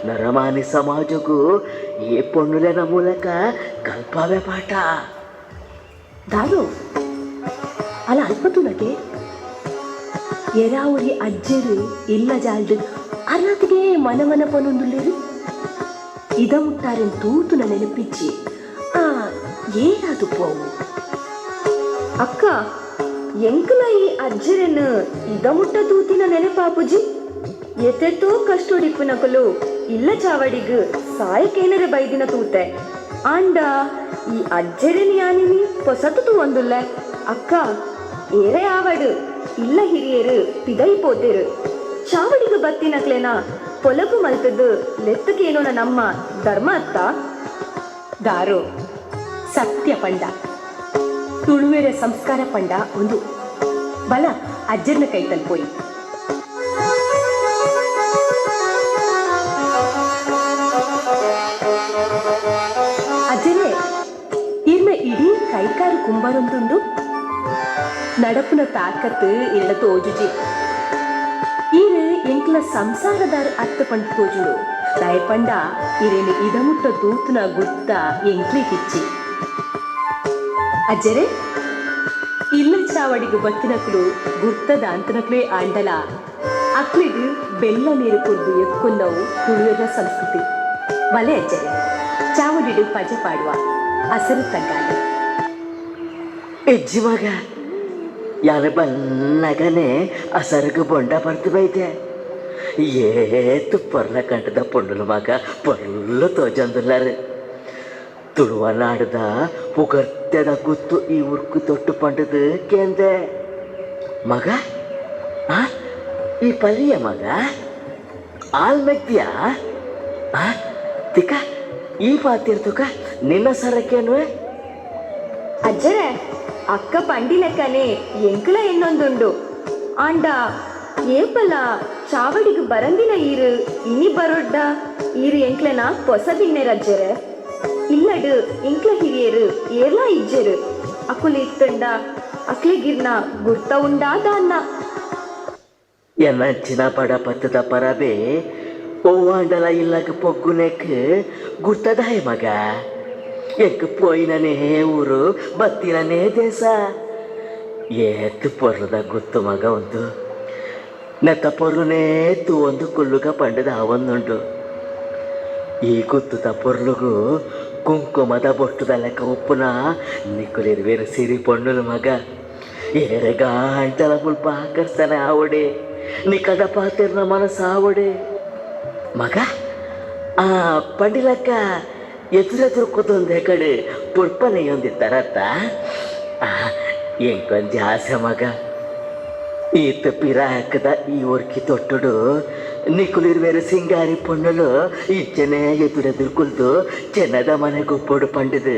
ನರಮಾನಿ ಸಮಾಜಕ್ಕೂ ಈ ಪೊಣ್ಣುಲೆನ ಮೂಲಕ ಕಲ್ಪಾವೆ ಪಾಠ. ದಾರು, ಅಲ್ಲ, ಅಲ್ಪ ತುಲಗೆ ಎರಾವುರಿ ಅಜ್ಜರು ಇಲ್ಲ ಜಾಲ್ದು ಅರ್ನಾತಿಗೆ ಮನ ಮನ ಪನೊಂದುಲ್ಲೇರು. ಇದ ಮುಟ್ಟಾರೆನ್ ತೂತುನ ನೆನಪಿಜ್ಜಿ. ಆ ಏನಾದು ಪೋವು? ಅಕ್ಕ, ಎಂಕಲ ಈ ಅಜ್ಜರನ್ ಇದ ಮುಟ್ಟ ತೂತಿನ ನೆನಪಾಪುಜಿ. ಎತೆತೋ ಕಷ್ಟೊಡಿಪ್ಪುನಕಲು ಇಲ್ಲ ಚಾವಡಿಗ್ ಸಾಯಕೇನರ ಬೈದಿನ ತೂತೆ. ಆಂಡ ಈ ಅಜ್ಜರನ್ ಯಾನಿನಿ ಪೊಸತು ತೂವೊಂದುಲ್ಲೆ. ಅಕ್ಕ, ಏರೇ ಆವಡು ಇಲ್ಲ ಹಿರಿಯರು ಪಿದೈ ಪೋತೆರು. ಚಾವಡಿಗ ಬತ್ತಿನಕ್ಲೆನ ಪೊಲಬು ಮಲ್ತದ್ದು ಲೆತ್ತಕೇನೋನ ನಮ್ಮ ಧರ್ಮ ಅತ್ತ. ದಾರು, ಸತ್ಯ ಪಂಡ ತುಳುವೆರ ಸಂಸ್ಕಾರ ಪಂಡ ಒಂದು ಬಲ. ಅಜ್ಜರ್ನ ಕೈ ತಲುಪೋಯಿ. ಅಜ್ಜರೇ, ಇರ್ನ ಇಡೀ ಕೈಕಾರು ಕುಂಬರೊಂದುಂಡು. ನಡಪುನ ತಾಕತ್ತು ಇಲ್ಲ ತೋಜುಜಿ. ಈರು ಎಂಕ್ಲ ಸಂಸಾರದಾರ ಅತ್ತ ಪಂಡ ತೋಜುಂಡು. ದಯಪಂಡ ಇರೇನು ಇದಮುಟ್ಟ ದೂತನ ಗುತ್ತ ಎಂಕ್ಲಿ ಕಿಚ್ಚಿ. ಅಜ್ಜರೇ, ಇಲ್ಲ ಚಾವಡಿಗೆ ಬತ್ತಿನಕ್ಲು ಗುರ್ತದ ಅಂತನಕ್ಲೇ ಆಂಡಲ ಅಕ್ಲಿಗ್ ಬೆಲ್ಲ ನೀರು ಕುಡ್ದು ಎತ್ಕೊಂಡವು ತುಳುವೆದ ಸಂಸ್ಕೃತಿ. ಬಲೆ ಅಜ್ಜರೇ, ಚಾವಡಿಡು ಪಜೆ ಪಾಡುವ ಹಸರು ತಗ್ಗಾಲಿ. ಎಜ್ಜಿ ಮಗ. ಯಾನ್ ಬನ್ನಗನೆ ಅಸರ್ಗ್ ಬೊಂಡ ಪರ್ದು ಬೈದೆ. ಏತ್ ಪೊರ್ಲ ಕಂಟದ ಪೊಣ್ಣುಲು ಮಗ, ಪೊರ್ಲು ತೋಜೊಂದುಲ್ಲರ್. ತುಳುವ ನಾಡ್ದ ಪುಗರ್ತೆದ ಗುತ್ತು ಈ ಉರ್ಕು ತೊಟ್ಟು ಪಂಡದು ಕೇಂದೆ ಮಗ. ಆ ಈ ಪಲಿಯ ಮಗ ಆಲ್ ಮೆಗ್ದಿಯ ಆ ತಿಕ್ಕ ಈ ಪಾತಿರ್ತುಕ ನಿನ್ನ ಸರಕೇನುವೆ. ಅಜ್ಜರೆ, ಅಕ್ಕ ಪಂಡಿ ಲೆಕ್ಕನೆ ಎಂಕುಲ ಎನ್ನೊಂದುಂಡು. ಆಂಡ ಏಪಲ ಚಾವಡಿಗ್ ಬರಂದಿನ ಈರು ಇನಿ ಬರೊಡ್ಡ ಈರು ಎಂಕ್ಲೆನ ಪೊಸ ಬಿನ್ನೆರ್ ಅಜ್ಜೆರೆ. ಇಲ್ಲಡ್ ಎಂಕ್ಲ ಹಿರಿಯೆರ್ ಏರ್ಲಾ ಇಜ್ಜೆರ್. ಅಕುಲು ಇತ್ತಂಡ ಅಕ್ಲೆಗಿರ್ನ ಗುರ್ತ ಉಂಡಾ ದಾನ್ನ. ಎನ್ನಂಚಿನ ಬಡ ಪತ್ತದ ಪರಬೆ ಒವ್ವಾಂಡಲ ಇಲ್ಲಗ್ ಪೊಗ್ಗುನೆಕ್ ಗುರ್ತದಾಯ ಮಗ. ಎಂಕ್ ಪೋಯಿನನೇ ಊರು, ಬತ್ತಿನನೇ ದೇಶ. ಏತ್ ಪೊರ್ಲುದ ಗುತ್ತು ಮಗ ಉಂದು. ನೆತ್ತ ಪೊರ್ಲುನೇ ತೂವೊಂದು ಕುಲ್ಲುಗ ಪಂಡುದು ಆವೊಂದುಂಡು. ಈ ಗುತ್ತುದ ಪೊರ್ಲುಗು ಕುಂಕುಮದ ಬೊಟ್ಟುದ ಲೆಕ್ಕ ಉಪ್ಪುನ ನಿಕುಲಿರ್ವೆರ್ ಸಿರಿ ಪೊಣ್ಣುಲು ಮಗ. ಏರೆಗಾಂಟಲ ಮುಲ್ಪ ಆಕರ್ಷಣೆ ಆವಡೆ, ನಿಕಲ್ದ ಪಾತೆರ್ನ ಮನಸ್ಸಾವಡೆ ಮಗ. ಆ ಪಂಡಿಲಕ್ಕ ಎದುರೆದುರು ಕೂತೊಂದು ಕಡೆ ಪುಡ್ಪನೆಯೊಂದಿತ್ತಾರತ್ತ. ಎಂಕೊಂಜಿ ಆಸೆ ಮಗ, ಈತ್ ಪಿರಾಕದ ಈ ಒರ್ಕಿ ತೊಟ್ಟುಡು ನಿಕುಲಿರ್ವೆರ್ ಸಿಂಗಾರಿ ಪೊಣ್ಣುಲು ಇಂಚನೆ ಎದುರೆದುರು ಕುಲ್ದು ಚೆನ್ನದ ಮನೆ ಗೊಪ್ಪೊಡು ಪಂಡುದು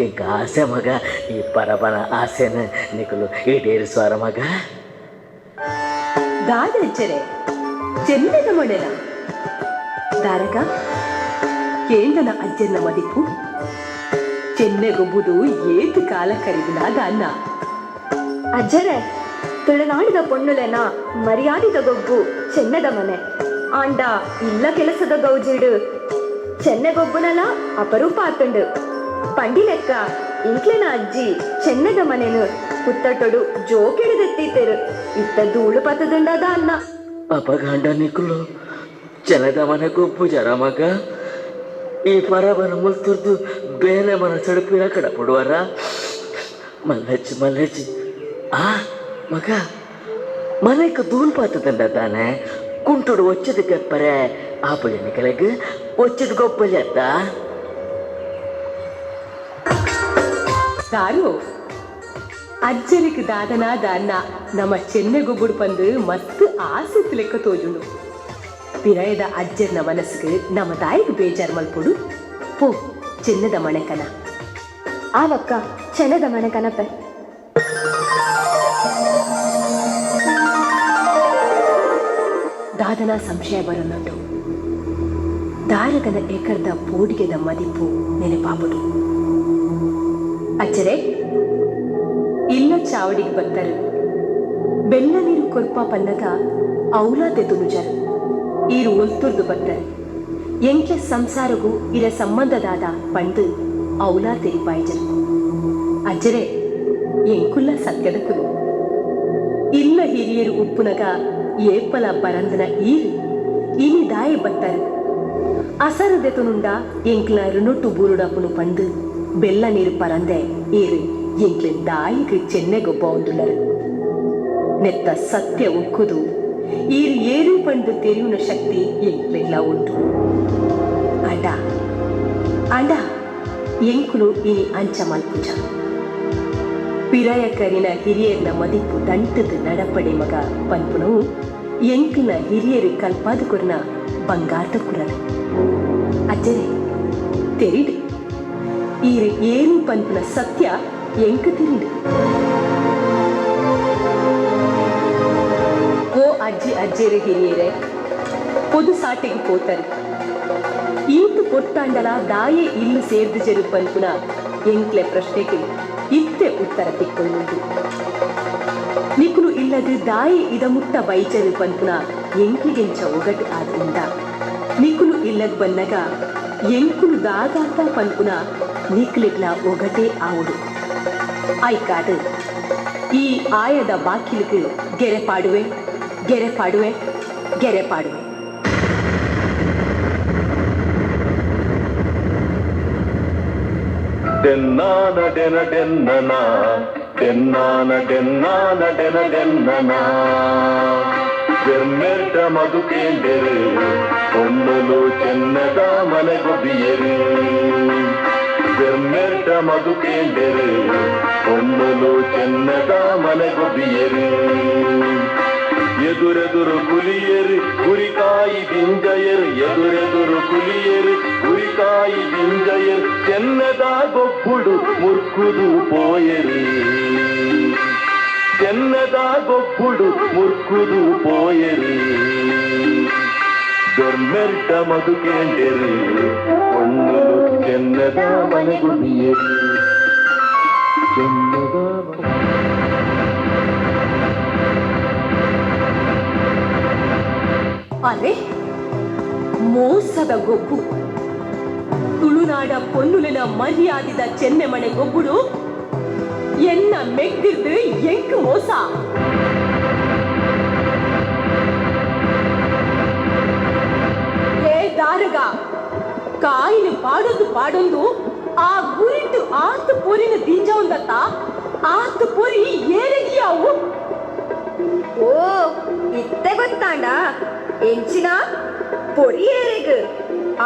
ಎಂಕ್ ಆಸೆ ಮಗ. ಈ ಪರಬನ ಆಸೆನ ನಿಕುಲು ಈಡೇರಿಸುವಾರ ಮಗ. ದಾದೆಚ್ಚರೆ ಚೆನ್ನದ ಮಣೆನ ದಾರಗ ಕೇಂದನ ಅಜ್ಜನ ಮದಿಪು ಚೆನ್ನೆ ಗೊಬ್ಬುದು ಏತ್ ಕಾಲ ಕರಿದಿನ ದಾನ್ನ. ಅಜ್ಜರೆ, ತುಳುನಾಡಿದ ಪೊಣ್ಣುಲೆನ ಮರ್ಯಾದಿದ ಗೊಬ್ಬು ಚೆನ್ನದ ಮನೆ. ಆಂಡ ಇಲ್ಲ ಕೆಲಸದ ಗೌಜಿಡು ಚೆನ್ನೆ ಗೊಬ್ಬುನಲ ಅಪರೂಪ ಆತುಂಡು. ಪಂಡಿ ಲೆಕ್ಕ ಇಂಕ್ಲೆನ ಅಜ್ಜಿ ಚೆನ್ನದ ಮನೆನು ಪುತ್ತಟೊಡು ಜೋಕೆಡು ದೆತ್ತಿತ್ತೇರು. ಇತ್ತ ಧೂಳು ಪತ್ತದುಂಡದ ಅನ್ನ. ಅಪಗಾಂಡ ನಿಕುಲು ಚೆನ್ನದ ಮನೆ ಗೊಬ್ಬುಜರ ಮಗ? ಈ ಪರಬನ ಮುಲ್ತುರ್ದು ಬೇಲೆ ಮನಸ್ಸಡು ಪಿರ ಕಡಪುಡುವರ ಮಲ್ಲಜ್ಜಿ ಮಲ್ಲಜ್ಜಿ. ಆ ಮಗ, ಮನೆಕ್ ಧೂಳ್ ಪಾತದಂಡ ತಾನೆ ಕುಂಟುಡು ಒಚ್ಚದ ಕೆಪ್ಪರೆ ಆಪುಜ ನಿಕಲೆಗ್? ಒಚ್ಚದ ಗೊಬ್ಬಲಿ ಅತ್ತ? ದಾರು, ಅಜ್ಜರಿಗೆ ದಾದನ ದಾನ್ನ ನಮ್ಮ ಚೆನ್ನೆ ಗೊಬ್ಬುಡು ಪಂದು ಮಸ್ತ್ ಆಸೆ ಲೆಕ್ಕ ತೋಜುಂಡು. ಪಿರಯದ ಅಜ್ಜರ್ನ ಮನಸ್ಸಿಗೆ ನಮ್ಮ ತಾಯಿಗೆ ಬೇಜಾರ್ ಮಲ್ಪೊಡು. ಪೋ ಚೆನ್ನದ ಮಣೆಕನ. ಆವಕ್ಕ, ಚೆನ್ನದ ಮನೆ ಕನಪೆ. ದಾದನ ಸಂಶಯ ಬರೊಂದುಂಡು. ದಾರಗನ ಏಕರ್ದ ಪೋಡಿಗೆದ ಮದಿಪು ನೆನಪಾಪುಡು. ಅಜ್ಜರೆ ಇಲ್ಲ ಚಾವಡಿಗೆ ಬತ್ತರು. ಬೆಲ್ಲ ನೀರು ಕೊರ್ಪ ಪನ್ನಗ ಔಲಾ ತೆತುನುಜರು. ಈರು ಒಲ್ತುರ್ದು ಬತ್ತರು, ಎಂಕ್ಲೆ ಸಂಸಾರಗು ಇರ ಸಂಬಂಧದಾದ ಪಂಡು ಔಲಾ ತೆರಿಪಾಯ್ಜರು. ಅಜ್ಜರೆ, ಎಂಕುಲ್ಲ ಸತ್ಯದ ಕುಲು. ಇಲ್ಲ ಹಿರಿಯರು ಉಪ್ಪುನಗ ಏಪಲ ಬರಂದನ ಈರು ಇನಿ ದಾಯ ಬತ್ತರು? ಅಸರು ದೆತುನುಂಡ ಎಂಕ್ಲ ಋಣೊಟ್ಟು ಬೂರುಡಪುನು ಪಂಡು ಬೆಲ್ಲ ನೀರು ಪರಂದೆ ಈರು ಎಂಕ್ಲೆ ದಾಯಿಗ್ ಚೆನ್ನೆ ಗೊಬ್ಬ ಉಂದುಲ್ಲರು. ನೆತ್ತ ಸತ್ಯ ಒಕ್ಕುದು ಈರು ಏರು ಪಂಡು ತೆರಿಯುನ ಶಕ್ತಿ ಎಂಕ್ಲೆಗ್ಲ ಉಂಟು. ಆಂಡ ಆಂಡ ಎಂಕುಲು ಇನಿ ಅಂಚ ಮಲ್ಪುಜ. ಪಿರಯ ಕರಿನ ಹಿರಿಯರ್ನ ಮದಿಪು ದಂಟದ ನಡಪಡೆ ಮಗ ಪನ್ಪುನವು ಎಂಕ್ಲ ಹಿರಿಯರು ಕಲ್ಪಾದ ಕೊರ್ನ ಬಂಗಾರದ ಕುರಲು. ಅಜ್ಜರೆ, ತೆರಿಡು ಈರು ಏರು ಪನ್ಪುನ ಸತ್ಯ ಎಂಕ್ ತೆರಿಂಡು. ಓ ಅಜ್ಜಿ ಅಜ್ಜೇರು ಹಿರಿಯರೇ, ಪೊದು ಸಾಟೆಗೆ ಪೋತರು. ಈತ್ ಪೊರ್ತಾಂಡಲ ದಾಯೆ ಇಲ್ಲು ಸೇರ್ದು ಜರು ಪನ್ಪುನ ಎಂಕ್ಲೆ ಪ್ರಶ್ನೆಗೆ ಇತ್ತೆ ಉತ್ತರ ತಿಕ್ಕೊಳ್ಳುಂಡು. ನಿಕುಲು ಇಲ್ಲದ ದಾಯೆ ಇದ ಮುಟ್ಟ ಬೈಚರು ಪನ್ಪುನ ಎಂಕ್ಲಿಗೆಂಚ ಒಗಟ್ ಆದ್ರಿಂದ ನಿಕುಲು ಇಲ್ಲಗ್ ಬನ್ನಗ ಎಂಕುಲು ದಾದಾತ ಪನ್ಪುನ ನಿಕ್ಲೆಗ್ಲ ಒಗಟೇ ಆವುಡು. ಆಯ್ಕಾದು ಈ ಆಯದ ಬಾಕಿಲಿಗೆ ಗೆರೆ ಪಾಡುವೆ, ಗೆರೆ ಪಾಡುವೆ, ಗೆರೆ ಪಾಡುವೆ. ಡೆನ್ನಾನ ಡೆನ ಡೆನ್ನನ ಡೆನ್ನಾನ ಡೆನ್ನಾನ ಡೆನ ಡೆನ್ನನ ಬೆರ್ಮೆರ್ಡ ಮಧುಕೇಂಡೆರು ಪೊಣ್ಣುಲು ಚೆನ್ನದ ಮನೆಗೊಬ್ಬಿಯರು ಬೆರ್ಮೆರ್ಡ ಮಧುಕೇಂಡೆರು ಪೊಣ್ಣುಲು ಚೆನ್ನದ ಮನೆಗೊಬ್ಬಿಯರು ಎದುರೆದುರು ಕುಲಿಯರು ಗುರಿಕಾಯಿ ದಿಂಜಯರು ಎದುರೆದುರು ಕುಲಿಯರು ಗುರಿಕಾಯಿ ದಿಂಜಯರು ಚೆನ್ನದ ಗೊಬ್ಬುಡು ಮುರ್ಕುದು ಪೋಯರು ಚೆನ್ನದ ಗೊಬ್ಬುಡು ಮುರ್ಕುದು ಪೋಯರು ಬೆರ್ಮೆರ್ಡ ಮಧುಕೇಂಡೆರು ಪೊಣ್ಣುಲು ಚೆನ್ನದ ಮನೆಗುಬಿಯರು ಚೆನ್ನದ ಅರೆ ಮೋಸದ ಗೊಬ್ಬು ತುಳುನಾಡ ಪೊನ್ನುಲಿನ ಮರ್ಯಾದಿದ ಚೆನ್ನೆಮಣೆ ಗೊಬ್ಬುಡು ಎನ್ನ ಮೆಗ್ದಿರ್ದು ಎಂಕ್ ಮೋಸ. ಏ ದಾರಗ ಕಾಯಿನ ಪಾಡೊಂದು ಪಾಡೊಂದು ಆ ಗುರಿಟ್ಟು ಆತು ಪೊರಿನ ದಿಂಜ ಆತು ಪೊರಿ ಏರೆಗಿಯಾವು. ಓ ಇತ್ತೆ ಗೊತ್ತಾಂಡ ಎಂಚಿನ ಪೊರಿ ಏರೆಗ್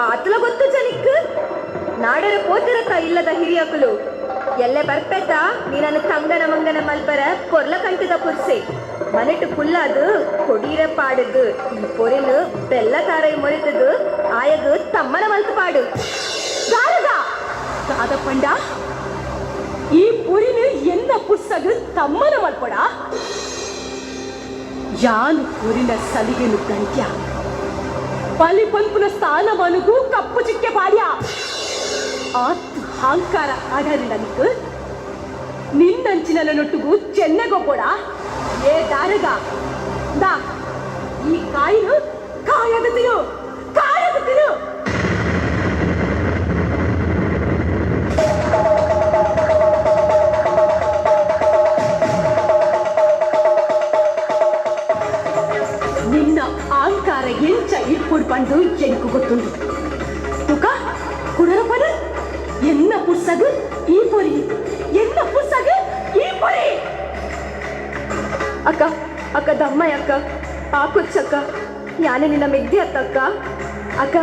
ಆತಲ ಗೊತ್ತು ಜನಿಕ್ ನಾಡರ ಪೋತಿರತ್ತ ಇಲ್ಲದ ಹಿರಿಯಕುಲು ಎಲ್ಲೆ ಬರ್ಪೆತ ನೀನನ್ನು ತಂಗನ ಮಂಗನ ಮಲ್ಪರ ಪೊರ್ಲ ಕಂಟದ ಪುರ್ಸೆ ಮನೆಟು ಕುಲ್ಲಾದು ಕೊಡೀರ ಪಾಡುದು ಈ ಪೊರಿನು ಬೆಲ್ಲ ತಾರೈ ಮೊರೆತದು ಆಯಗು ತಮ್ಮನ ಮಲ್ತು ಪಾಡು. ದಾರಗ ದಾದ ಪಂಡ ಈ ಪೊರಿನು ಎನ್ನ ಪುರ್ಸಗು ತಮ್ಮನ ಮಲ್ಪಡ ಯಾನು ಪೊರಿನ ಸಲಿಗೆನು ಗಂಟ್ಯ ಬಲಿ ಪನ್ಪುನ ಸ್ಥಾನಮಾನಗೂ ಕಪ್ಪು ಚಿಕ್ಕೆ ಪಾಡ್ಯ ಆತ್ ಹಾಂಕಾರ ಆಡಾರಿಲ್ಲ ನಿಕ್ ನಿನ್ನಂಚಿನ ನೊಟ್ಟುಗು ಚೆನ್ನಗೊಬ್ಬೊಡ. ಏ ದಾರಗ ದಾ ಈ ಕಾಯಿನು ಕಾಯದ ತಿನ್ನು ಕಾಯದ ತಿನ್ನು. ನಿನ್ನ ಆಂಕಾರ ಎಂಚ ಇಪ್ಪುಡು ಪಂಡು ಎಂಕು ಗೊತ್ತುಂಡು ತುಕ ಕುಡರಪನ ಎನ್ನ ಪುರ್ಸಗು ಈ ಪೊರಿ ಎನ್ನ ಪುರ್ಸಗು ಈ ಪೊರಿ. ಅಕ್ಕ ಅಕ್ಕ ದಮ್ಮಯ್ಯ ಅಕ್ಕ ಆಕೊಚ್ಚಕ್ಕ ಯಾನೆ ನಿನ್ನ ಮೆಗ್ದಿ ಅತ್ತಕ್ಕ ಅಕ್ಕ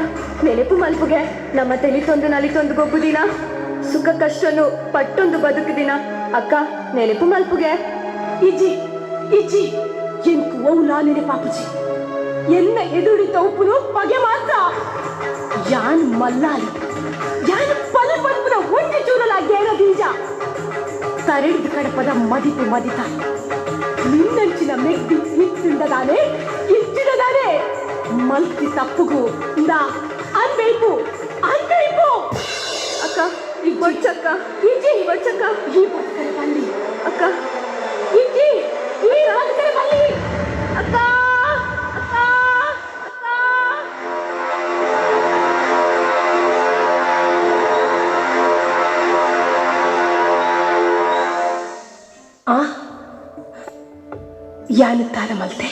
ನೆನಪು ಮಲ್ಪುಗೆ ನಮ್ಮ ತೆಲಿತೊಂದು ನಲಿತೊಂದು ಗೊಬ್ಬುದಿನ ಸುಖ ಕಷ್ಟನು ಪಟ್ಟೊಂದು ಬದುಕುದಿನ ಅಕ್ಕ ನೆನಪು ಮಲ್ಪುಗೆ. ಇಜ್ಜಿ ಇಜ್ಜಿ ಎಂಕು ಒವ್ಲಾ ನೆನಪಾಪುಜಿ ಎನ್ನ ಎದುಡಿ ತೌಪುನು ಪಗೆ ಮಾತ್ರ ಯಾನ್ ಮಲ್ಲಾಲಿ ಯಾನ್ ಪಲ ಪನ್ಪುನ ಒಂಜಿ ಚೂರಲ ಗೇನ ದಿಂಜ ತರೆಡ್ದು ಕಡಪದ ಮದಿಪು ಮದಿತ ನಿನ್ನಂಚಿನ ಮೆಗ್ದಿ ಇತ್ತಿಂದದಾನೆ ಇಚ್ಚಿದದಾನೆ ಮಲ್ತಿ ತಪ್ಪುಗು ಇಂದಾ ಅನ್ಬೇಕು ಅನ್ಬೇಕು. ಅಕ್ಕ ಬೊಚ್ಚಕ್ಕ ಇಜ್ಜಿ ಬೊಚ್ಚಕ್ಕ ಈ ಬದುಕರೆ ಬಲ್ಲಿ ಅಕ್ಕ ಇಜ್ಜಿ ಈ ಬದುಕರೆ ಬಲ್ಲಿ ಅಕ್ಕ ಅಕ್ಕ ಅಕ್ಕ. ಆ ಯಾನು ತಾರ ಮಲ್ತೆ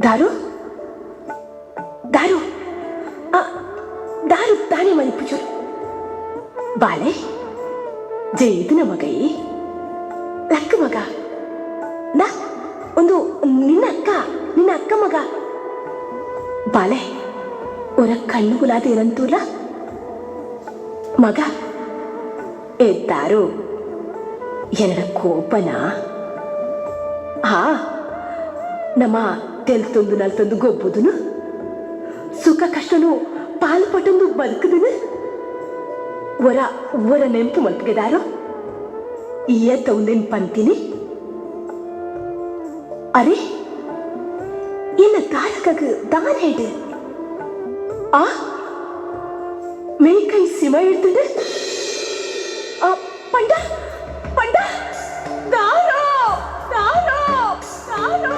ದಾರು ದಾರು ಆ, ದಾರು ತಾನೇ ಮನಿಪುಜರು ಬಾಲೆ ಜೈದಿನ ಮಗೈ ಲಕ್ಕ ಮಗ ನಾ ಒಂದು ನಿನ್ನ ಅಕ್ಕ ನಿನ್ನ ಅಕ್ಕ ಮಗ ಬಾಲೆ ಒರ ಕಣ್ಣುಗುಲಾದೇನಂತೂಲ ಮಗ ಎದ್ದಾರು ಎನ್ನಡ ಕೋಪನ ಆ ನಮ್ಮ ತೆಲ್ತೊಂದು ನಲ್ತೊಂದು ಗೊಬ್ಬುದುನು ಸುಖ ಕಷ್ಟನು ಪಾಲು ಪಟ್ಟೊಂದು ಬದುಕುದುನು ಒರ ಒರ ನೆಂಪು ಮಲ್ಪಗೆದಾರು ಈಯತ್ತ ಒಂದೇನು ಪಂತೀನಿ ಅರೆ ಎನ್ನ ತಾರಕಗ್ ದಾನ ಹೇಳು ಆ ಮೇಕೈ ಸಿಮ ಇಡ್ತುಂಡು ಆ ಪಂಡ ಪಂಡ ದಾರೋ ದಾರೋ ದಾರೋ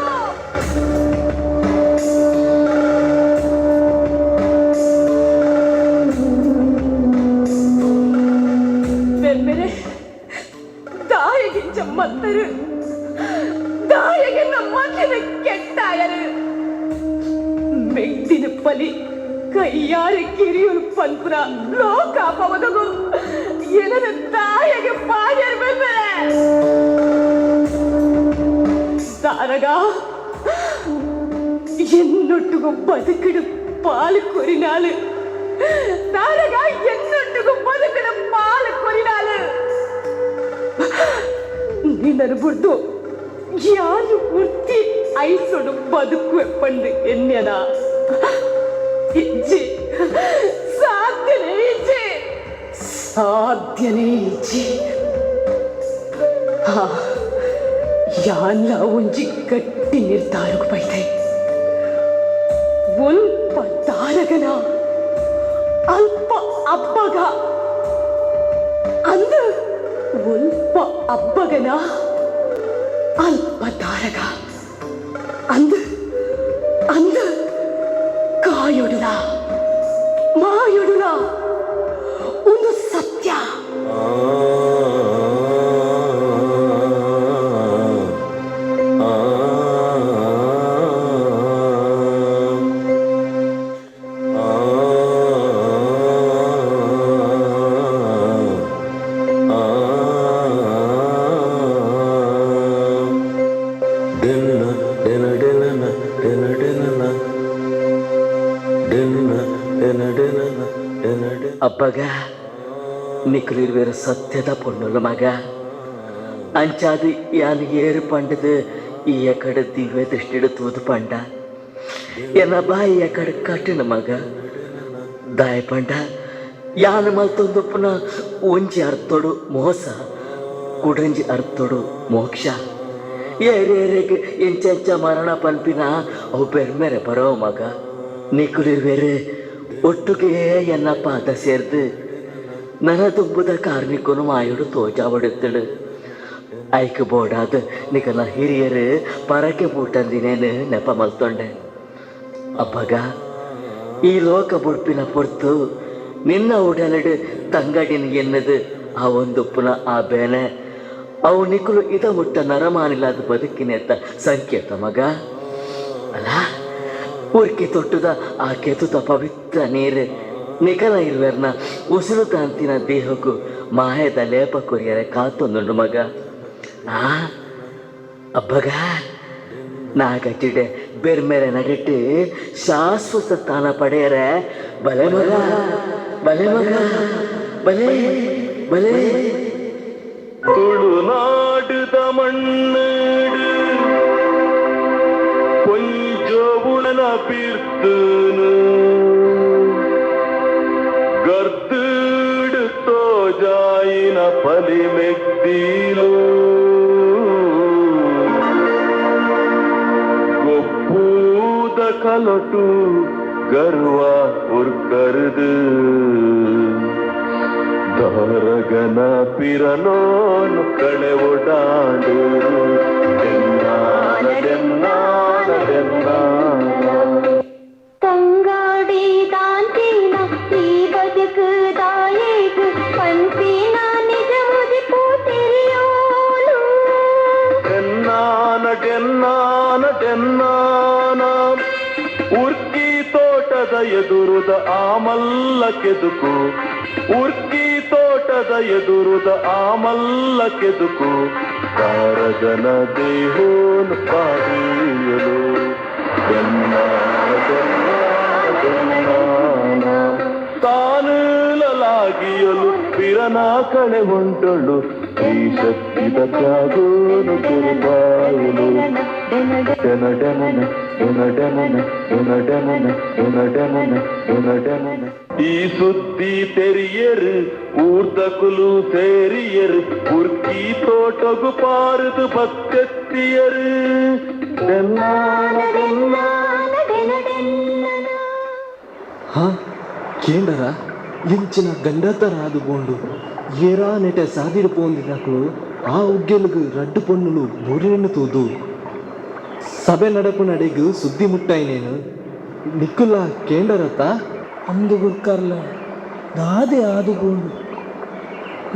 ಬೆರ್ಮೆರೆ ದಾಯಗಿಂಚ ಮತ್ತರು ದಾಯಗೆ ನಮ್ಮ ಕೆಟ್ಟಾಯರು ಮೆಗ್ದಿನ ಪಲಿ ಕೈಯಾರೆ ಕಿರಿಯುರು ಪನ್ಪುನ ಲೋಕ ಪವದಗು ಏನನ ದಾಯಗೆ ಪಾಡ್ಯರ್ ಬೆರ್ಮೆರೆ. ದಾರಗ ಎನ್ನೊಟ್ಟುಗು ಬದುಕಿಡು ಪಾಲು ಕೊರಿನಾಳು. ದಾರಗ ಎನ್ನೊಟ್ಟುಗು ಬದುಕಿಡು ಪಾಲು ಕೊರಿನಾಳು. ನಿನ್ನನು ಬುಡ್ದು ಯಾರು ಪೂರ್ತಿ ಐಸೊಡು ಬದುಕುವೆ ಪಂಡು ಎನ್ಯನ ಇಜ್ಜಿ, ಸಾಧ್ಯನೇ ಇಜ್ಜಿ, ಸಾಧ್ಯನೇ ಇಜ್ಜಿ. ಹಾ, ಯಾನ್ಲ ಒಂಜಿ ಗಟ್ಟಿ ನಿರ್ಧಾರಕ್ಕೆ ಬೈದೆ. ಒಲ್ಪ ತಾರಗನ ಅಲ್ಪ ಅಬ್ಬಗ ಅಂದ, ಒಲ್ಪ ಅಬ್ಬಗನ ಅಲ್ಪ ತಾರಗ ಅಂದ ಅಂದ, ಕಾಯೊಡುಲ ಮಾಯೊಡುಲ ಒಂದು ಸತ್ಯ. ಡೆನ್ನ ಡೆನ ಡೆನನ ಡೆನ ಡೆನನ ಡೆನ್ನ ಡೆನ ಡೆನನ ಡೆನ ಡೆನ. ಅಬ್ಬಗ, ನಿಕುಲಿರ್ವೇರು ಸತ್ಯದ ಪೊಣ್ಣುಲು ಮಗ. ಅಂಚಾದು ಯಾನ್ ಏರು ಪಂಡದು ಈ ಎಕಡೆ ದಿವ್ಯ ದೃಷ್ಟಿಡು ತೂದು ಪಂಡ. ಎನ್ನ ಬಾಯಿ ಎಕಡೆ ಕಟ್ಟಿನ ಮಗ. ದಾಯ ಪಂಡ ಯಾನ್ ಮಲ್ತೊಂದುಪ್ಪುನ ಒಂಜಿ ಅರ್ಥೊಡು ಮೋಸ, ಕುಡಂಜಿ ಅರ್ಥೊಡು ಮೋಕ್ಷ. ಏರೇರೆಗ್ ಎಂಚೆಂಚ ಮರಣ ಪನ್ಪಿನ ಅವು ಬೆರ್ಮೆರೆ ಬರೋ ಮಗ. ನಿಕುಲಿರ್ವೇರು ಒಟ್ಟುಗೆ ಎನ್ನ ಪಾದ ಸೇರ್ದು ನನ ದುಂಬುದ ಕಾರ್ನಿಕೊನು ಮಾಯೋಡು ತೋಜಾವಡುತ್ತಳು. ಐಕ್ ಬೋಡಾದ್ ನಿಕಲ ಹಿರಿಯರು ಪರಕೆ ಬೂಟಂದಿನೇನು ನೆಪ ಮಲ್ತೊಂಡೆ. ಅಬ್ಬಗ, ಈ ಲೋಕ ಬುಡ್ಪಿನ ಪೊರ್ತು ನಿನ್ನ ಉಡಲಡು ತಂಗಡಿನ ಎನ್ನದು ಆ ಒಂದುಪ್ಪುನ ಆ ಬೇನೆ ಅವು ನಿಕುಲು ಇದ ಮುಟ್ಟ ನರಮಾನಿಲಾದ ಬದುಕಿನೆತ್ತ ಸಂಕೇತ ಮಗ. ಅಲ್ಲ, ಉರ್ಕಿ ತೊಟ್ಟುದ ಆ ಕೆತುತ ಪವಿತ್ರ ನೀರು ನಿಕಲ ಇರ್ವೆರ್ನ ಉಸಿರು ತಾಂತಿನ ದೇಹಕ್ಕೂ ಮಾಯದ ಲೇಪ ಕೊರಿಯರೆ ಕಾತೊಂದುಂಡು ಮಗ. ಆ ಅಬ್ಬಗ, ನಾಗಚಿಡೆ ಬೆರ್ಮೆರೆ ನಡಿಟ್ಟು ಶಾಶ್ವತ ಸ್ಥಾನ ಪಡೆಯರೆ ಬಲೆ ಮಗ, ಬಲೆ ಮಗ, ಬಲೆ ಬಲೆ. ತುಳುನಾಡುದ ಮಣ್ಣುಡು ಪೊಂಜೋವುಲನ ಬಿರ್ತುನು ಗರ್ದುಡು ತೋಜಾಯಿನ ಪಲಿಮೆಗ್ದೀಲು ಗೊಪ್ಪೂದ ಕಲೊಟು ಗರ್ವ ಉರ್ಕರುದು ದಾರಗನ ಪಿರನೋನು ಕಳೆ ಒಡಾಡು. ಡೆನ್ನಾನ ಡೆನ್ನಾನ ಡೆನ್ನಾನ. ತಂಗಾಡಿ ದಾಂತಿನ ಈ ಬದುಕು ದಾಯೇಗು ಪನ್ಪಿನ ನಿಜ ಮುದಿಪು ತೆರಿಯೋಲು. ಡೆನ್ನಾನ ಡೆನ್ನಾನ ಡೆನ್ನಾನ. ಉರ್ಕಿ ತೋಟದ ಎದುರುದ ಆಮಲ್ಲ ಕೆದುಕು, ಉರ್ಕಿ ತೋಟದ ಎದುರುದ ಆಮಲ್ಲ ಕೆದುಕು ತಾರಗನ ದೇಹೋನು ಪಾಡಿಯಲು. ಡೆನ್ನಾನ ಡೆನ್ನಾನ ಡೆನ್ನಾನ. ತಾನುಲಲಾಗಿಯಲು ಪಿರನ ಕಳೆ ಉಂಟಳು ಈ ಶಕ್ತಿದ ತ್ಯಾಗೋನು ಕುರುಬಾಯಲು. ಡೆನ ಡೆನನ ಡೆನ ಡೆನನ ಡೆನ ಡೆನನ ಡೆನ ಡೆನನ ಡೆನ ಡೆನನ. ಈ ಸುದ್ದಿ ತೆರಿಯರು ಊರ್ದಕುಲು ಸೇರಿಯರು ಉರ್ಕಿ ತೋಟಗು ಪಾರದು ಬತ್ತೆತ್ತಿಯರು. ಡೆನ್ನಾನ ಡೆನ್ನಾನ. ಹಾ ಕೇಂಡರ, ಎಂಚಿನ ಗಂಡತರ ಅದು ಬೋಂಡು. ಏರಾ ನೆಟೆ ಸಾದಿಡು ಪೋಂದಿನಕ್ಲು ಆ ಉಗ್ಗೆಲುಗು ರಡ್ಡು ಪೊಣ್ಣುಲು ಬೂರಿನ ತೂದು ಸಭೆ ನಡಪು ನಡೆಗು ಸುದ್ದಿ ಮುಟ್ಟಾಯಿನೇನು. ನಿಕ್ಕುಲ ಕೇಂಡರತ್ತ? ಅಂದು ಗುರ್ಕರ್ಲ, ದಾದೆ ಆದು ಪೋಂಡು?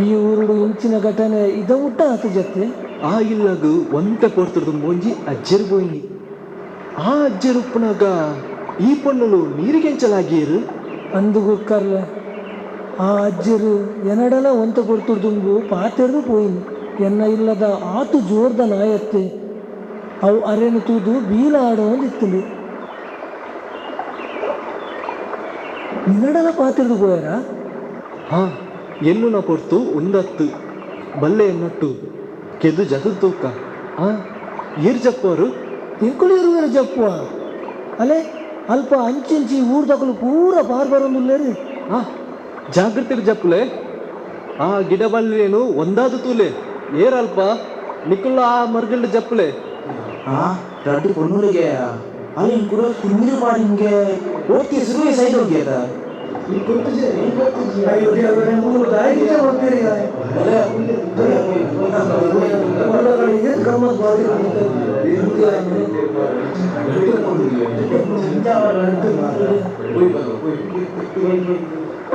ಈ ಊರುಡು ಇಂಚಿನ ಘಟನೆ ಇದ ಮುಟ್ಟ ಆತು ಜತ್ತೆ. ಆ ಇಲ್ಲಗು ಒಂತೆ ಪೊರ್ತುಡ್ದು ಒಂಜಿ ಅಜ್ಜೆರು ಪೋಯಿನಿ. ಆ ಅಜ್ಜೆರು ಉಪ್ಪುನಾಗ ಈ ಪೊಣ್ಣುಲು ನೀರಿಗೆಂಚಲಾಗಿಯರು? ಅಂದು ಗುರ್ಕರ್ಲ, ಆ ಅಜ್ಜರು ಎನಡಲ ಒಂತೆ ಪೊರ್ತುಡ್ದುಂಬು ಪಾತೆರ್ದು ಪೋಯಿನಿ. ಎನ್ನ ಇಲ್ಲದ ಆತು ಜೋರ್ದ ನಾಯತ್ತೆ. ಅವು ಅರೆನು ತೂದು ಬೀಲ ಆಡೋಂದಿತ್ತುಂಡು. ನಿನ್ನಡಲ ಪಾತಿರ್ದು ಪೋಯರ? ಹಾ, ಎನ್ನುನ ಪೊರ್ತು ಉಂದತ್ತು ಬಲ್ಲೆ ಎನ್ನಟ್ಟು ಕೆದು ಜತು ತೂಕ. ಆ ಏರ್ ಜಪ್ಪವರು? ಎಂಕುಲು ಇರುವೆರು ಜಪ್ಪುವ. ಅಲೆ ಅಲ್ಪ ಅಂಚಿಂಚಿ ಊರ್ದಕಲು ಪೂರ ಪಾರ್ ಬರೊಂದುಲ್ಲೇರು. ಆ ಜಾಗೃತಿ ಜಪ್ಪುಲೆ. ಆ ಗಿಡ ಬಲ್ಲೇನು ಒಂದಾದ ತೂಲೆ ಏರಲ್ಪ ನಿಕ್ಕುಲ್ಲ ಆ ಮರ್ಗಲ್ಡ್ ಜಪ್ಪುಲೆ. ಆ ರಡ್ಡು ಪೊಣ್ಣುಲಿಗೆ ಅಲ್ಲಿ ಕೂಡ ಕುಂದಿರು ಪಾಡಿ ಹಿಂಗೆ ಓದ್ತಿ ಸುರುವೆ ಸೈಡ್ ಹೋಗ್ಯದ.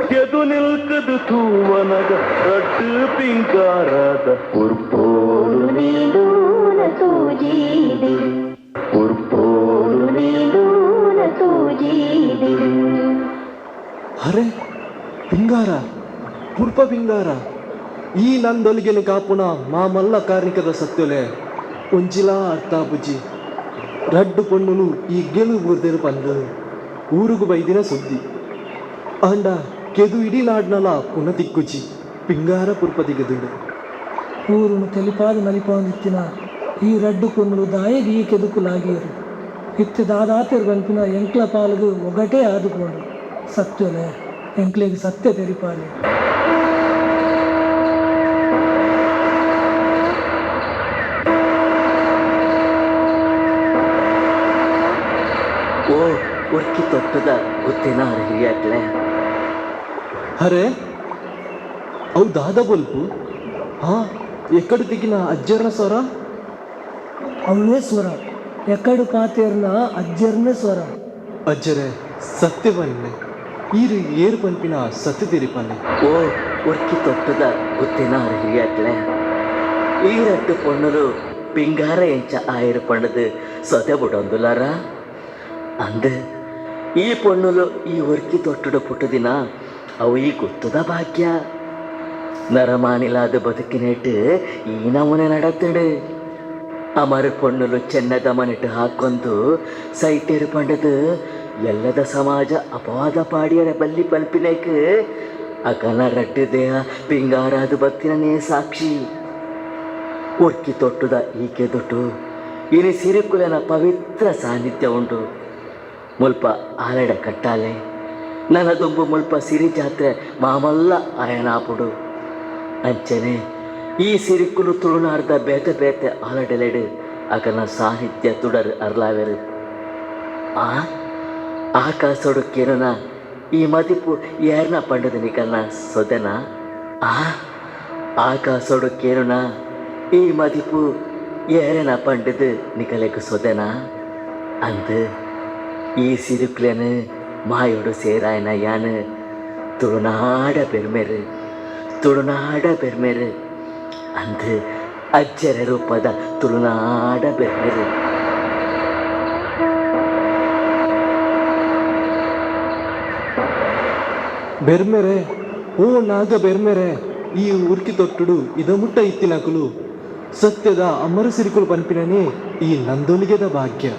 ಕೆದು ನಿಲ್ಕದು ತೂವನಗ ರಡ್ಡು ಪಿಂಗಾರದ ಪುರ್ಪೋಲು ನೀಡೂನ ತೂಜೀದಿ ಪುರ್ಪೋಲು ನೀಡೂನ ತೂಜೀದಿ. ಅರೆ ಪಿಂಗಾರ, ಪುರ್ಪ ಪಿಂಗಾರ, ಈ ನಂದೊಲಿಗೆನು ಕಾಪುನ ಮಾಮಲ್ಲ ಕಾರ್ಣಿಕದ ಸತ್ಯಲೆ ಒಂಜಿಲಾ ಅರ್ಥ ಬುಜ್ಜಿ. ರಡ್ಡು ಪೊಣ್ಣುಲು ಈ ಗೆಲು ಬೂರ್ದೆರು ಪಂದು ಊರುಗು ಬೈದಿನ ಸುದ್ದಿ. ಆಂಡ ಕೆದು ಇಡೀ ನಾಡ್ನಲ ಪುನ ತಿಕ್ಕುಜಿ, ಪಿಂಗಾರ ಪುರ್ಪ ದಿಗದುಂಡು. ಊರುನು ತೆಲಿಪಾದ ನಲಿಪಾಂದಿತ್ತಿನ ಈ ರಡ್ಡು ಪೊಣ್ಣುಲು ದಾಯೆಗ್ ಈ ಕೆದುಕುಲಾಗಿಯರು? ಇತ್ತೆ ದಾದಾತೆರ್ ಪನ್ಪಿನ ಎಂಕ್ಲ ಪಾಲ್ಗ್ ಒಗಟೇ ಆದುಪೋಂಡು. ಸತ್ಯೊಲೆ, ಎಂಕ್ಲೆಗ್ ಸತ್ಯ ತೆರಿಪಾಲೆ. ಓ ಉರ್ಕಿ ತೊಟ್ಟದ ಗೊತ್ತೇನ ಹಿರಿಯಾಕ್ಲೆ? ಅರೆ ಅವು ದಾದ ಬೊಲ್ಪು? ಹಾ, ಎಕ್ಕಡು ತಿಕ್ಕಿನ ಅಜ್ಜರ್ನ ಸ್ವರ? ಅವೇ ಸ್ವರ, ಎಕ್ಕಡು ಪಾತೇರ್ನ ಅಜ್ಜರ್ನ ಸ್ವರ. ಅಜ್ಜರೆ, ಸತ್ಯ ಪನ್ನೆ, ಈರು ಏರು ಪನ್ಪಿನ ಸತ್ಯ ತೆರಿಪಾಲೆ. ಓ ಉರ್ಕಿ ತೊಟ್ಟದ ಗೊತ್ತೇನ ಹಿರಿಯಾಕ್ಲೆ? ಈ ರಡ್ಡು ಪೊಣ್ಣುಲು ಪಿಂಗಾರ ಎಂಚ ಆಯಿರು ಪಂಡದು ಸೊದೆ ಬಿಡೊಂದುಲಾರ ಅಂದ್. ಈ ಪೊಣ್ಣುಲು ಈ ಒರ್ಕಿ ತೊಟ್ಟುಡು ಪುಟ್ಟುದಿನ ಅವು ಈ ಗೊತ್ತದ ಭಾಗ್ಯ. ನರಮಾನಿಲಾದ ಬದುಕಿನೇಟು ಈ ನಮೂನೆ ನಡತ್ತಡು. ಅಮರ ಪೊಣ್ಣುಲು ಚೆನ್ನದ ಮನೆಟು ಹಾಕೊಂದು ಸೈತೇರು ಪಂಡದು ಎಲ್ಲದ ಸಮಾಜ ಅಪವಾದ ಪಾಡಿಯರ ಬಲ್ಲಿ ಪಲ್ಪಿನೇಕ್ ಅಕನ ರಡ್ಡು ದೇಹ ಪಿಂಗಾರಾದ ಬತ್ತಿನನೇ ಸಾಕ್ಷಿ. ಒರ್ಕಿ ತೊಟ್ಟುದ ಈಕೆ ದೊಟ್ಟು ಇನಿ ಸಿರಿಕುಲನ ಪವಿತ್ರ ಸಾನ್ನಿಧ್ಯ ಉಂಟು. ಮುಲ್ಪ ಆಲಡ ಕಟ್ಟಾಲೆ, ನನ್ನ ದುಂಬು ಮುಲ್ಪ ಸಿರಿ ಜಾತ್ರೆ ಮಾಮಲ್ಲ ಆಯನಾಪುಡು. ಅಂಚನೆ ಈ ಸಿರಿಕುಲು ತುಳುನಾಡ್ದ ಬೇತೆ ಬೇತೆ ಆಲಡೆಲೆಡು ಅಕನ ಸಾಹಿತ್ಯ ತುಡರ್ ಅರ್ಲಾವೆರು. ಆ ಆಕಾಸೊಡು ಕೇನುನ ಈ ಮದಿಪು ಏರ್ನ ಪಂಡದ ನಿಕಲ್ನ ಸೊದೆನ? ಆ ಆಕಾಸೊಡು ಕೇನುನ ಈ ಮದಿಪು ಏರನ ಪಂಡದು ನಿಕಲೆಗ್ ಸೊದೆನ? ಅಂದ್ ಈ ಸಿರುಕ್ಲೆನು ಮಾಯೋಡು ಸೇರಾಯನ ಯಾನು ತುಳುನಾಡ ಬೆರ್ಮೆರು, ತುಳುನಾಡ ಬೆರ್ಮೆರು. ಅಂದ್ ಅಜ್ಜರ ರೂಪದ ತುಳುನಾಡ ಬೆರ್ಮೆರು. ಬೆರ್ಮೆರೆ, ಓ ನಾಗ ಬೆರ್ಮೆರೆ, ಈ ಉರ್ಕಿ ತೊಟ್ಟುಡು ಇದ ಮುಟ್ಟ ಇತ್ತಿನಕುಲು ಸತ್ಯದ ಅಮರ ಸಿರಿಕುಲು ಪನ್ಪಿನನೇ ಈ ನಂದೊಲಿಗೆದ ಭಾಗ್ಯ.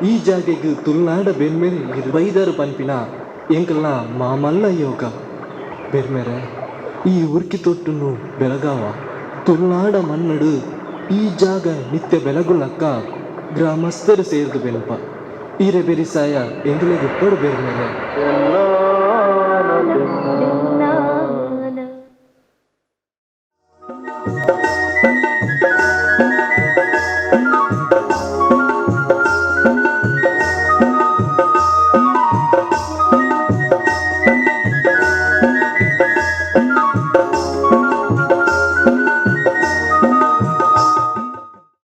ಈ ಜಾಗೆಗ್ ತುಳುನಾಡ ಬೆರ್ಮೆರೆ ಇರ್ಬೈದರು ಪನ್ಪಿನ ಎಂಕಲ್ನ ಮಾಮಲ್ಲ ಯೋಗ. ಬೆರ್ಮೆರೆ, ಈ ಉರ್ಕಿ ತೊಟ್ಟುನು ಬೆಳಗಾವ ತುಳುನಾಡ ಮನ್ನಡು ಈ ಜಾಗ ನಿತ್ಯ ಬೆಳಗುಲಕ್ಕ ಗ್ರಾಮಸ್ಥರು ಸೇರ್ದು ಬೆನ್ಪ. ಈರೆ ಬೆರಿಸಾಯ ಎಂಗ್ಲೆಗ್ ಉಪ್ಪಡು ಬೆರ್ಮೆರೆ. ಎನ್ನ